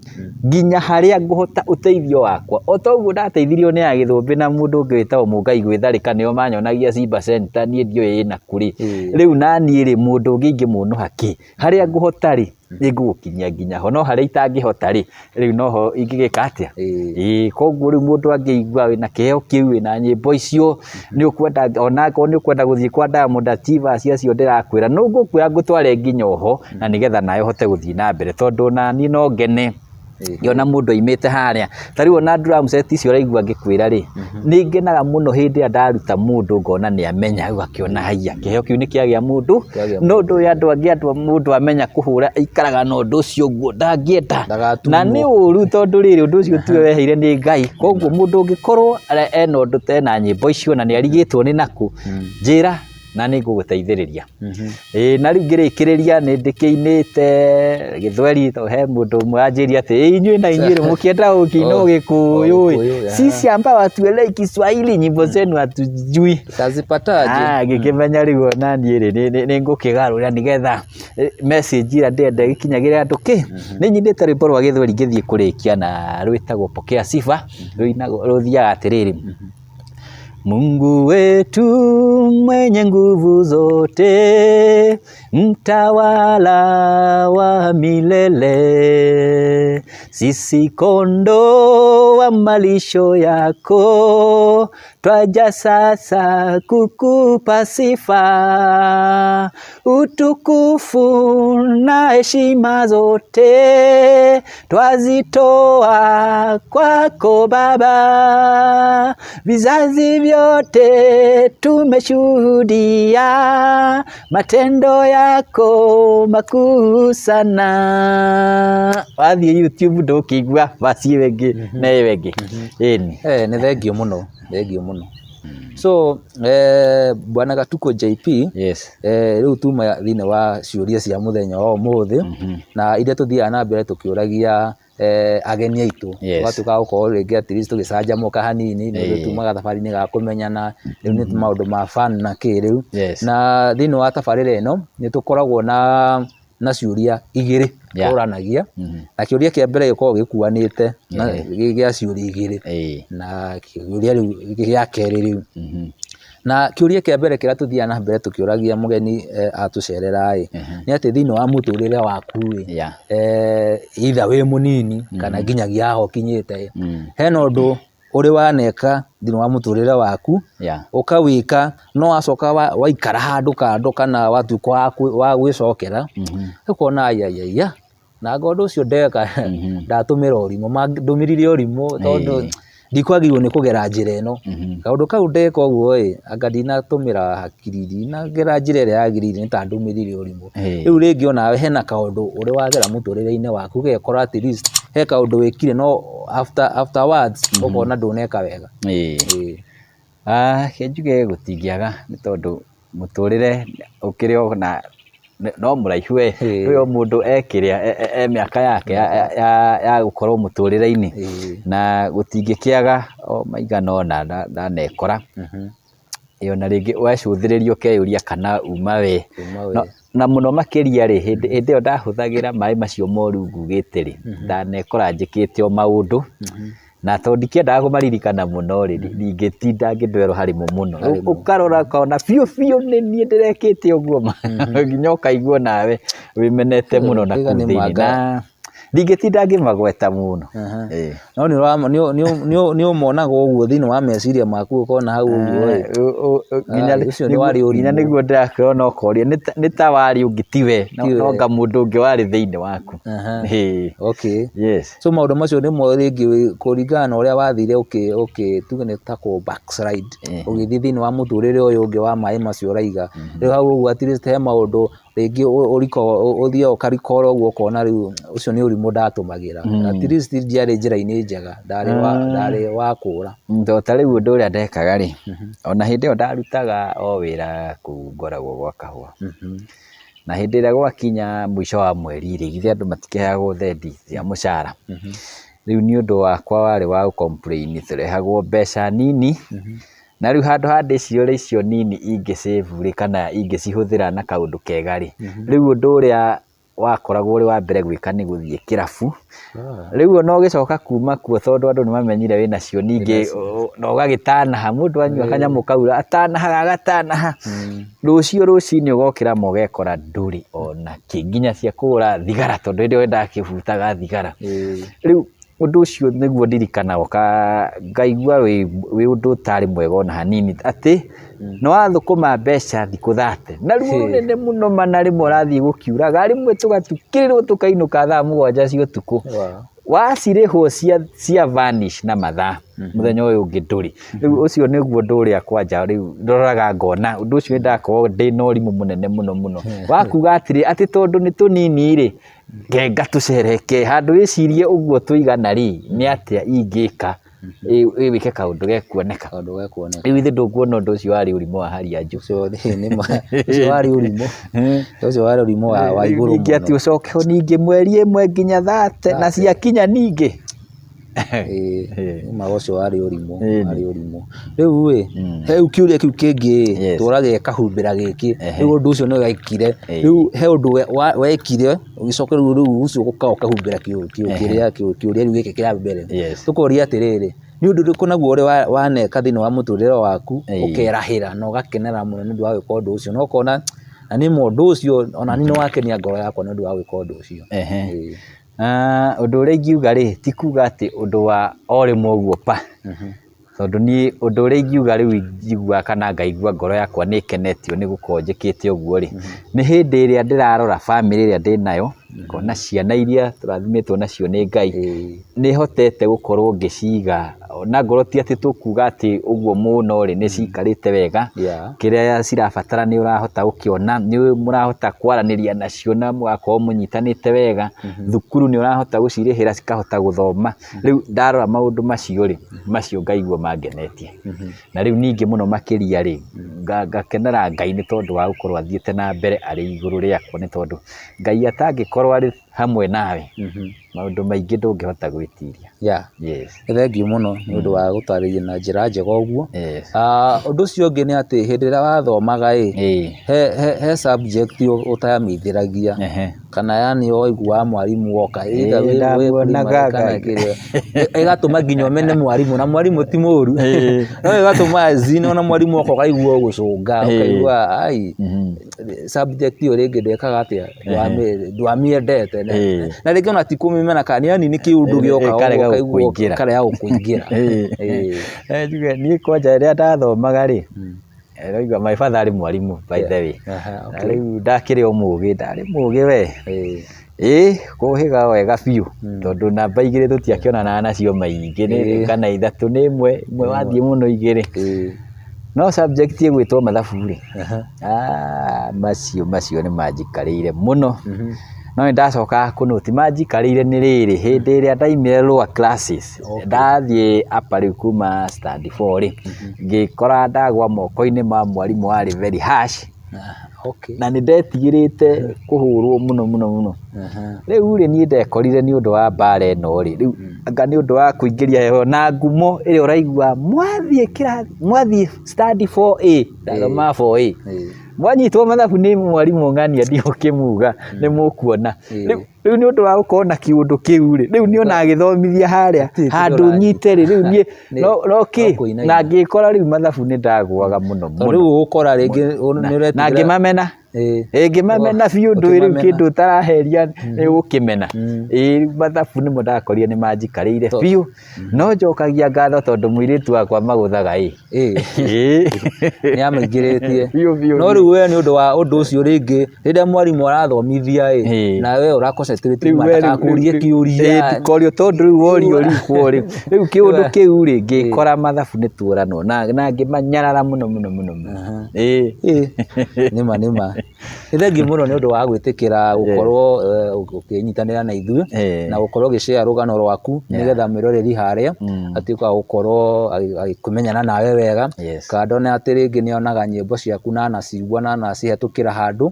nginya harĩa ngũhota ũteithio wakwa o ta ũguo ndateithirio nĩ Agĩthũmbĩ na mũndũ ũngĩ wĩtagwo Mũngai gwĩtharĩka nĩo manyonagia Simba Center niĩ ndiũĩ ĩna kũ rĩ, rĩu naniĩ rĩ mũndũ ũngĩ ingĩmũnũha kĩ? Harĩa ngũhota rĩ nĩ ngũgũkinyia nginya ho no harĩa itangĩhota rĩ rĩu noho ingĩgĩka atĩa? Ĩĩ koguo rĩu mũndũ angĩigua wĩna kĩheo kĩu wĩna nyĩmbo icio nĩ ũkwenda onakorwo nĩ ũkwenda gũthiĩ kwa Diamond Achievers acio ndĩrakwĩra no ngũkuoya ngũtware nginya oho na nĩgetha nawe ũhote gũthiĩ na mbere tondũ ona niĩ no ngene ngĩona mũndũ aimĩte harĩa ta rĩu ona drum set icio ũraigua ngĩkwĩra rĩ nĩ ngenaga mũno hĩndĩ ĩrĩa ndaruta mũndũ ngona nĩ amenya rĩu akĩona haiya kĩheo kĩu nĩ kĩagĩa mũndũ. No ndũĩ andũ angĩ andũ mũndũ amenya kũhũra aikaraga na ũndũ ũcio ũguo ndangĩenda na nĩ ũru tondũ rĩrĩ ũndũ ũcio tiwe weheire nĩ Ngai koguo mũndũ ũngĩkorwo ena ũndũ ta ena nyĩmbo icio na nĩ arigĩtwo nĩ nakũ njĩra na nĩ ngũgũteithĩrĩria. Ĩĩ na rĩu ngĩrĩkĩrĩria nĩ ndĩkĩinĩte gĩthweri tondũ he mũndũ ũmwe wanjĩrire atĩ ĩ inyuĩ na inyuĩ rĩ mũkĩenda gũkĩina ũgĩkũyũ ĩ sisi ambao hatuelewi Kiswahili nyimbo zenu hatujui. Tutazipataje? Ah, ngĩkĩmenya rĩu ona niĩ rĩ nĩ ngũkĩgarũra nĩgetha message ĩrĩa ndĩrenda ĩgĩkinyagĩre andũ kĩ. Nĩ nyinĩte rwĩmbo rwa gĩthweri ngĩthiĩ kũrĩkia na rwĩtagwo Pokea Sifa rũinagwo rũthiaga atĩrĩrĩ. Mungu wetu mwenye nguvu zote, mtawala wa milele, sisi kondoo wa malisho yako, twaja sasa kukupa sifa, utukufu na heshima zote twazitoa kwako Baba, vizazi vyote tumeshuhudia matendo yako makuu sana. Wathiĩ YouTube ndũkĩigua verse ĩyo ĩngĩ na ĩyo ĩngĩ. Ĩni. Eh, nĩ thengiũ mũno, thengiũ mũno. So Bwana Gatuko JP rĩu tuma thĩinĩ wa ciũria cia mũthenya wa ũmũthĩ na iria tũthiaga na mbere tũkĩũragia ageni aitũ tũgatuĩka a gũkorwo rĩngĩ at least tũgĩcanjamũka hanini nĩ ũndũ tumaga thabarĩ-inĩ ga kũmenyana rĩu nĩ maũndũ ma fun na kĩ rĩu na thĩinĩ wa tabarĩra ĩno nĩ tũkoragwo na ciũria igĩrĩ tũranagia na kĩũria kĩa mbere gĩkoragwo gĩkuanĩte na gĩa ciũria igĩrĩ na kĩũria rĩu gĩa kerĩ rĩu na kĩũria kĩa mbere kĩrĩa tũthiaga na mbere tũkĩũragia mũgeni atũcerera ĩ nĩ atĩ thĩinĩ wa mũtũrĩre waku ĩ either wĩ mũnini kana nginyagia haha ũkinyĩte ĩ hena ũndũ ũrĩ waneka thĩinĩ wa mũtũrĩre waku ũkawĩka no wacoka waikara handũ kando kana watuĩka wa gwĩcokera ũkona aiaiaia nanga ũndũ ũcio ndeka ndatũmĩra ũrimũ, ndũmĩrire ũrimũ tondũ ndikwagĩrĩirwo nĩ kũgera njĩra ĩno. Kaũndũ kau ndeka ũguo ĩ, anga ndinatũmĩra hakiri, ndinagera njĩra ĩrĩa yagĩrĩire nĩ ta ndũmĩrire ũrimũ. Rĩu rĩngĩ onawe hena kaũndũ ũrĩ wagera mũtũrĩre-inĩ waku ũgekora at least he kaũndũ wĩkire no afterwards ũkona ndũneka wega. Reke njuge gũtingĩaga nĩ tondũ mũtũrĩre ũkĩrĩ o na no mũraihu we, kwĩ o mũndũ e kĩrĩa e mĩaka yake ya gũkorwo mũtũrĩre-inĩ, na gũtingĩkĩaga o maigana ũna ndanekora, ĩ ona rĩngĩ wacũthĩrĩria ũkeyũria kana uma we, na mũno makĩria rĩ, hĩndĩ ĩyo ndahũthagĩra maĩ macio moru ngugĩte rĩ, ndanekora njĩkĩte o maũndũ, na tondũ ndikĩendaga kũmaririkana mũno rĩ, ndingĩtinda ngĩndwerwo harĩ mo mũno, ũkarora ũkona biũ biũ nĩ niĩ ndĩrekĩte ũguo ma, nginya ũkaigua nawe wĩmenete mũno na kũu thĩiniĩ, na ndingĩtinda ngĩmagweta mũno. No nĩ ũmonaga ũguo thĩinĩ wa meciria maku ũkona hau ũguo ĩ, ũcio nĩ warĩ ũrimũ. Nginya nĩguo ndĩrakwĩra ona ũkoria nĩ ta warĩ ũngĩ tiwe, no anga mũndũ ũngĩ warĩ thĩinĩ waku. Okay. Yes. So maũndũ macio nĩmo rĩngĩ kũringana na ũrĩa wathire ũkĩ tuge nĩ ta kũ backslide ũgĩthiĩ thĩinĩ wa mũtũrĩre ũyũ ũngĩ wa maĩ macio ũraiga, rĩu hau ũguo at least he maũndũ Rĩngĩ ũthiaga ũkarikora ũguo ũkona rĩu ũcio nĩ ũrimũ ndatũmagĩra. At least ndiarĩ njĩra-inĩ njega, ndarĩ wa ndarĩ wa kũra. To ta rĩu ũndũ ũrĩa ndekaga rĩ, ona hĩndĩ ĩyo ndarutaga o wĩra kũu ngoragwo gwa kahũa. Na hĩndĩ ĩrĩa gwakinya mũico wa mweri rĩ, githĩ andũ matikĩheagwo thendi cia mũcara. Rĩu nĩ ũndũ wakwa warĩ wa gũ complain tũrehagwo mbeca nini, na rĩu handũ ha ndĩciore icio nini ingĩ save rĩ, kana ingĩcihũthĩra na kaũndũ kega rĩ, rĩu ũndũ ũrĩa wakoragwo ũrĩ wa mbere gwĩka nĩ gũthiĩ kĩrabu. Rĩu ona ũgĩcoka kuma kuo tondũ andũ nĩ mamenyire wĩnacio ningĩ na ũgagĩtanaha, mũndũ anyua kanyamũ kau atanahaga agatanaha, rũciũ rũcinĩ ũgokĩra ma ũgekora ndũrĩ ona kĩ, nginya cia kũgũra thigara tondũ hĩndĩ ĩyo nĩndakĩbutaga thigara. Rĩu ũndũ ũcio nĩguo ndirikanaga ngaigua wĩ ũndũ ũtarĩ mwega ona hanini, atĩ nĩ wathũkũma mbeca thikũ 30 na ruo rũnene mũno ma na rĩmwe ũrathiĩ gũkiuraga, rĩmwe tũgatukĩrĩrwo tũkainũka thaa 7 cia ũtukũ, wacirĩhwo cia vanish na mathaa, mũthenya ũyũ ũngĩ ndũrĩ. Rĩu ũcio nĩguo ũndũ ũrĩa kwanja rĩu ndoraga ngona ũndũ ũcio nĩ ndakoragwo ndĩna ũrimũ mũnene mũno mũno, wa kuga atĩrĩ, atĩ tondũ nĩ tũnini rĩ, ngenga tũcereke, handũ wĩcirie ũguo tũigana rĩ, nĩ atĩa ingĩka wĩke kaũndũ gekuoneka. Kaũndũ gekuoneka. Rĩu ithe ndũkuona ũndũ ũcio warĩ ũrimũ wa hali ya juu. Ũcio nĩ ma, ũcio warĩ ũrimũ, ũcio warĩ ũrimũ wa igũrũ mũno. Ningĩ atĩ ũcoke ningĩ mweri ĩmwe nginya 30 na ciakinya ningĩ. Ĩĩ nĩ ma ũcio warĩ ũrimũ, warĩ ũrimũ. Rĩu ĩ, he rĩu kĩũria kĩu kĩngĩ ĩ, tũragia kahumbĩra gĩkĩ, rĩu ũndũ ũcio nĩ wekire, rĩu he ũndũ wekire ũgĩcoka rĩu rĩu ũcio ũka ũkahumbĩra kĩũria rĩu gĩkĩ kĩa mbere. Tũkoria atĩrĩrĩ, nĩ ũndũ ũrĩkũ naguo ũrĩ waneka thĩinĩ wa mũtũrĩre waku ũkerahĩra na ũgakenera mũno nĩ ũndũ wa gwĩka ũndũ ũcio, na ũkona na nĩ ma ũndũ ũcio ona niĩ nĩ wakenia ngoro yakwa nĩ ũndũ wa gwĩka ũndũ ũcio. Ũndũ ũrĩa ingiuga rĩ, ti kuga atĩ ũndũ wa o rĩmwe ũguo pa, tondũ niĩ ũndũ ũrĩa ingiuga rĩu njiguaga kana ngaigua ngoro yakwa nĩ ĩkenetio nĩ gũkorwo njĩkĩte ũguo rĩ, nĩ hĩndĩ ĩrĩa ndĩrarora bamĩrĩ ĩrĩa ndĩnayo, ngona ciana iria tũrathimĩtwo nacio nĩ Ngai, nĩ hotete gũkorwo ngĩciga, ona ngorwo ti atĩ tũkuga atĩ ũguo mũno rĩ, nĩ cikarĩte wega, kĩrĩa cirabatara nĩ ũrahota gũkĩona, nĩ mũrahota kwaranĩria nacio na mũgakorwo mũnyitanĩte wega, thukuru nĩ ũrahota gũcirĩhĩra cikahota gũthoma, rĩu ndarora maũndũ macio rĩ, macio ngaigua mangenetie. Na rĩu ningĩ mũno makĩria rĩ, ngakenera Ngai nĩ tondũ wa gũkorwo athiĩte na mbere arĩ igũrũ rĩakwa nĩ tondũ Ngai atangĩkorwo arĩ hamwe nawe, maũndũ maingĩ ndũngĩhota gwĩtiria. Yes. Nĩ thengiũ mũno nĩ ũndũ wa gũtarĩria na njĩra njega ũguo. Ũndũ ũcio ũngĩ nĩ atĩ hĩndĩ ĩrĩa wathomaga ĩ, he subject ũtamĩithĩragia kana yani waiguaga mwarimũ oka either wĩ primary kana kĩrĩa, ĩgatũma nginya ũmene mwarimũ na mwarimũ ti mũru, no ĩgatũma as in ona mwarimũ oka ũkaigua ũgũcũnga ũkaigua ai subject ĩyo rĩngĩ ndwekaga atĩa, ndwamĩendete na rĩngĩ ona ti kũmĩmena kana yani nĩ kĩũndũ gĩoka Ĩkarega ũkaigua gũkũingĩra. ĩkarega gũkũingĩra. Njuge niĩ kwanja rĩrĩa ndathomaga rĩ, ũraigua my father arĩ mwarimũ by the way. Na rĩu ndakĩrĩ o mũgĩ, ndarĩ mũgĩ we. Ĩĩ kũhĩga wega biũ tondũ namba 2 tũtiakĩonanaga nacio maingĩ kana 3 nĩ ĩmwe, ĩmwe wathiĩ mũno 2. No subject ĩgwĩtwo mathabu rĩ, macio macio nĩ manjikarĩire mũno. No nĩ ndacokaga kũ note manjikarĩire nĩ rĩrĩ, hĩndĩ ĩrĩa ndaimire lower classes, ndathiĩ upper rĩu kuma standard 4 rĩ, ngĩkora ndagwa moko-inĩ ma mwarimũ warĩ very harsh, na nĩ ndetigĩrĩte kũhũrwo mũno mũno mũno. Rĩu rĩ, niĩ ndekorire nĩ ũndũ wa mbara ĩno rĩ, rĩu anga nĩ ũndũ wa kũingĩria heho na ngumo ĩrĩa ũraigua mwathiĩ kĩrathi, mwathiĩ standard 4A, ndathomaga 4A, mwanyitwo mathabu nĩ mwarimũ ng'ania ndigũkĩmuga nĩ mũkuona. Rĩu nĩ ũndũ wa gũkorwo na kĩũndũ kĩu rĩ, rĩu niĩ ona agĩthomithia harĩa handũ nyite rĩ, rĩu niĩ no kĩ, na ngĩkora rĩu mathabu nĩ ndagũaga mũno mũno. Rĩu ũgũkora rĩngĩ nĩ ũretigĩra. Na ngĩmamena. Ĩĩ ngĩmamena biũ ndũĩ rĩu kĩndũ ũtaraheria nĩ ũgũkĩmena. Ĩĩ mathabu nĩmo ndakorire nĩ manjikarĩire biũ, no njokagia ngatho tondũ mũirĩtu wakwa magũthaga ĩ. Nĩ amaingĩrĩtie. Biũ biũ. No rĩu we nĩ ũndũ wa ũndũ ũcio rĩngĩ rĩrĩa mwarimũ arathomithia ĩ, na we ũra concentrate ma ndakakũrie kĩũria. Ndikorio tondũ rĩu worio rikwo rĩ rĩu kĩũndũ kĩu rĩ ngĩkora mathabu nĩ tuoranwo na ngĩmanyarara mũno mũno mũno mũno. Ĩĩ. Nĩma nĩma. Nĩ thengiũ mũno nĩ ũndũ wa gwĩtĩkĩra gũkorwo ũkĩnyitanĩra na ithuĩ na gũkorwo ũgĩ share rũgano rwaku nĩgetha mwĩroreri harĩa atuĩke wa gũkorwo agĩkĩmenyana nawe wega. Kando na atĩ rĩngĩ nĩ onaga nyĩmbo ciaku na anacigua na anacihetũkĩra handũ,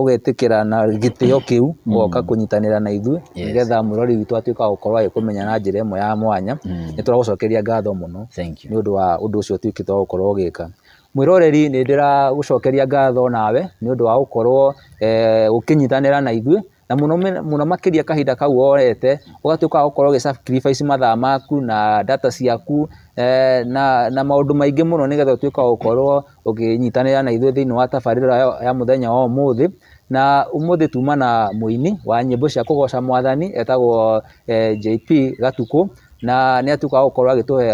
ũgetĩkĩra na gĩtĩo kĩu ũgoka kũnyitanĩra na ithuĩ nĩgetha mwĩroreri witũ atuĩke wa gũkorwo agĩkũmenya na njĩra ĩmwe ya mwanya. Nĩ tũragũcokeria ngatho mũno nĩ ũndũ wa ũndũ ũcio ũtuĩkĩte wa gũkorwo ũgĩka. Mwĩroreri nĩ ndĩragũcokeria ngatho nawe nĩ ũndũ wa gũkorwo ũkĩnyitanĩra na ithuĩ na mũno mũno makĩria kahinda kau woete ũgatuĩka wa gũkorwo ũgĩ sacrifice mathaa maku na data ciaku na maũndũ maingĩ mũno nĩgetha ũtuĩke wa gũkorwo ũkĩnyitanĩra na ithuĩ thĩinĩ wa tabarĩra ya mũthenya wa ũmũthĩ. Na ũmũthĩ tuma na mũini wa nyĩmbo cia kũgoca mwathani etagwo JP Gatukũ, na nĩ atuĩka wa gũkorwo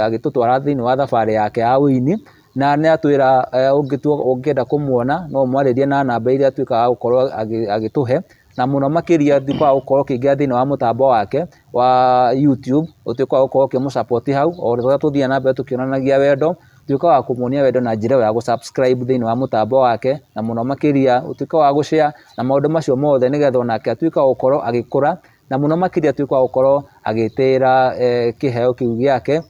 agĩtũtwara thĩinĩ wa thabarĩ yake ya ũini. Na nĩ atwĩra ũngĩenda kũmuona no ũmwarĩrie na namba iria atuĩkaga wa gũkorwo agĩtũhe, na mũno makĩria tuĩka wa gũkorwo ũkĩingĩra thĩinĩ wa mũtambo wake wa YouTube, ũtuĩke wa gũkorwo ũkĩmũ support hau, o ũrĩa tũthiaga na mbere tũkĩonanagia wendo, tuĩka wa kũmuonia wendo na njĩra ĩyo ya gũ subscribe thĩinĩ wa mũtambo wake, na mũno makĩria ũtuĩke wa gũ share na maũndũ macio mothe nĩgetha onake atuĩke wa gũkorwo agĩkũra, na mũno makĩria atuĩke wa gũkorwo agĩtĩĩra kĩheo kĩu gĩake.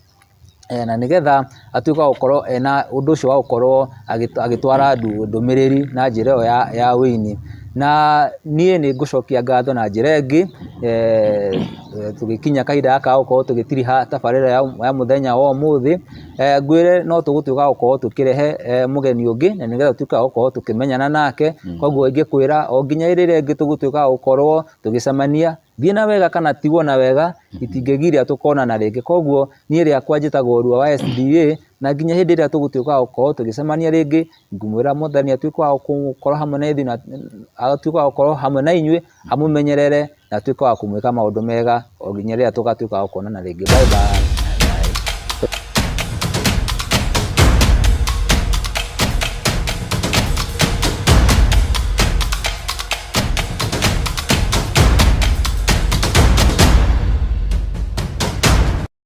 Na nĩgetha atuĩke wa gũkorwo ena ũndũ ũcio wa gũkorwo agĩtwara ndũmĩrĩri na njĩra ĩyo ya ũini. Na niĩ nĩ ngũcokia ngatho na njĩra ĩngĩ, tũgĩkinya kahinda gaka ga gũkorwo tũgĩtiriha tabarĩra ya mũthenya wa ũmũthĩ, ngwĩre no tũgũtuĩka a gũkorwo tũkĩrehe mũgeni ũngĩ na nĩgetha tũtuĩke a gũkorwo tũkĩmenyana nake, koguo ingĩkwĩra o nginya hĩndĩ ĩrĩa ĩngĩ tũgũtuĩka a gũkorwo tũgĩcemania. Thiĩ na wega kana tigwo na wega, itingĩgiria tũkonana rĩngĩ. Koguo niĩ rĩakwa njĩtagwo Rua wa SDA, na nginya hĩndĩ ĩrĩa tũgũtuĩka a gũkorwo tũgĩcemania rĩngĩ, ngũmwĩra Mwathani atuĩke wa gũkorwo hamwe na ithuĩ na atuĩke wa gũkorwo hamwe na inyuĩ, amũmenyerere na atuĩke wa kũmwĩka maũndũ mega o nginya rĩrĩa tũgatuĩka a gũkonana rĩngĩ. Bye bye.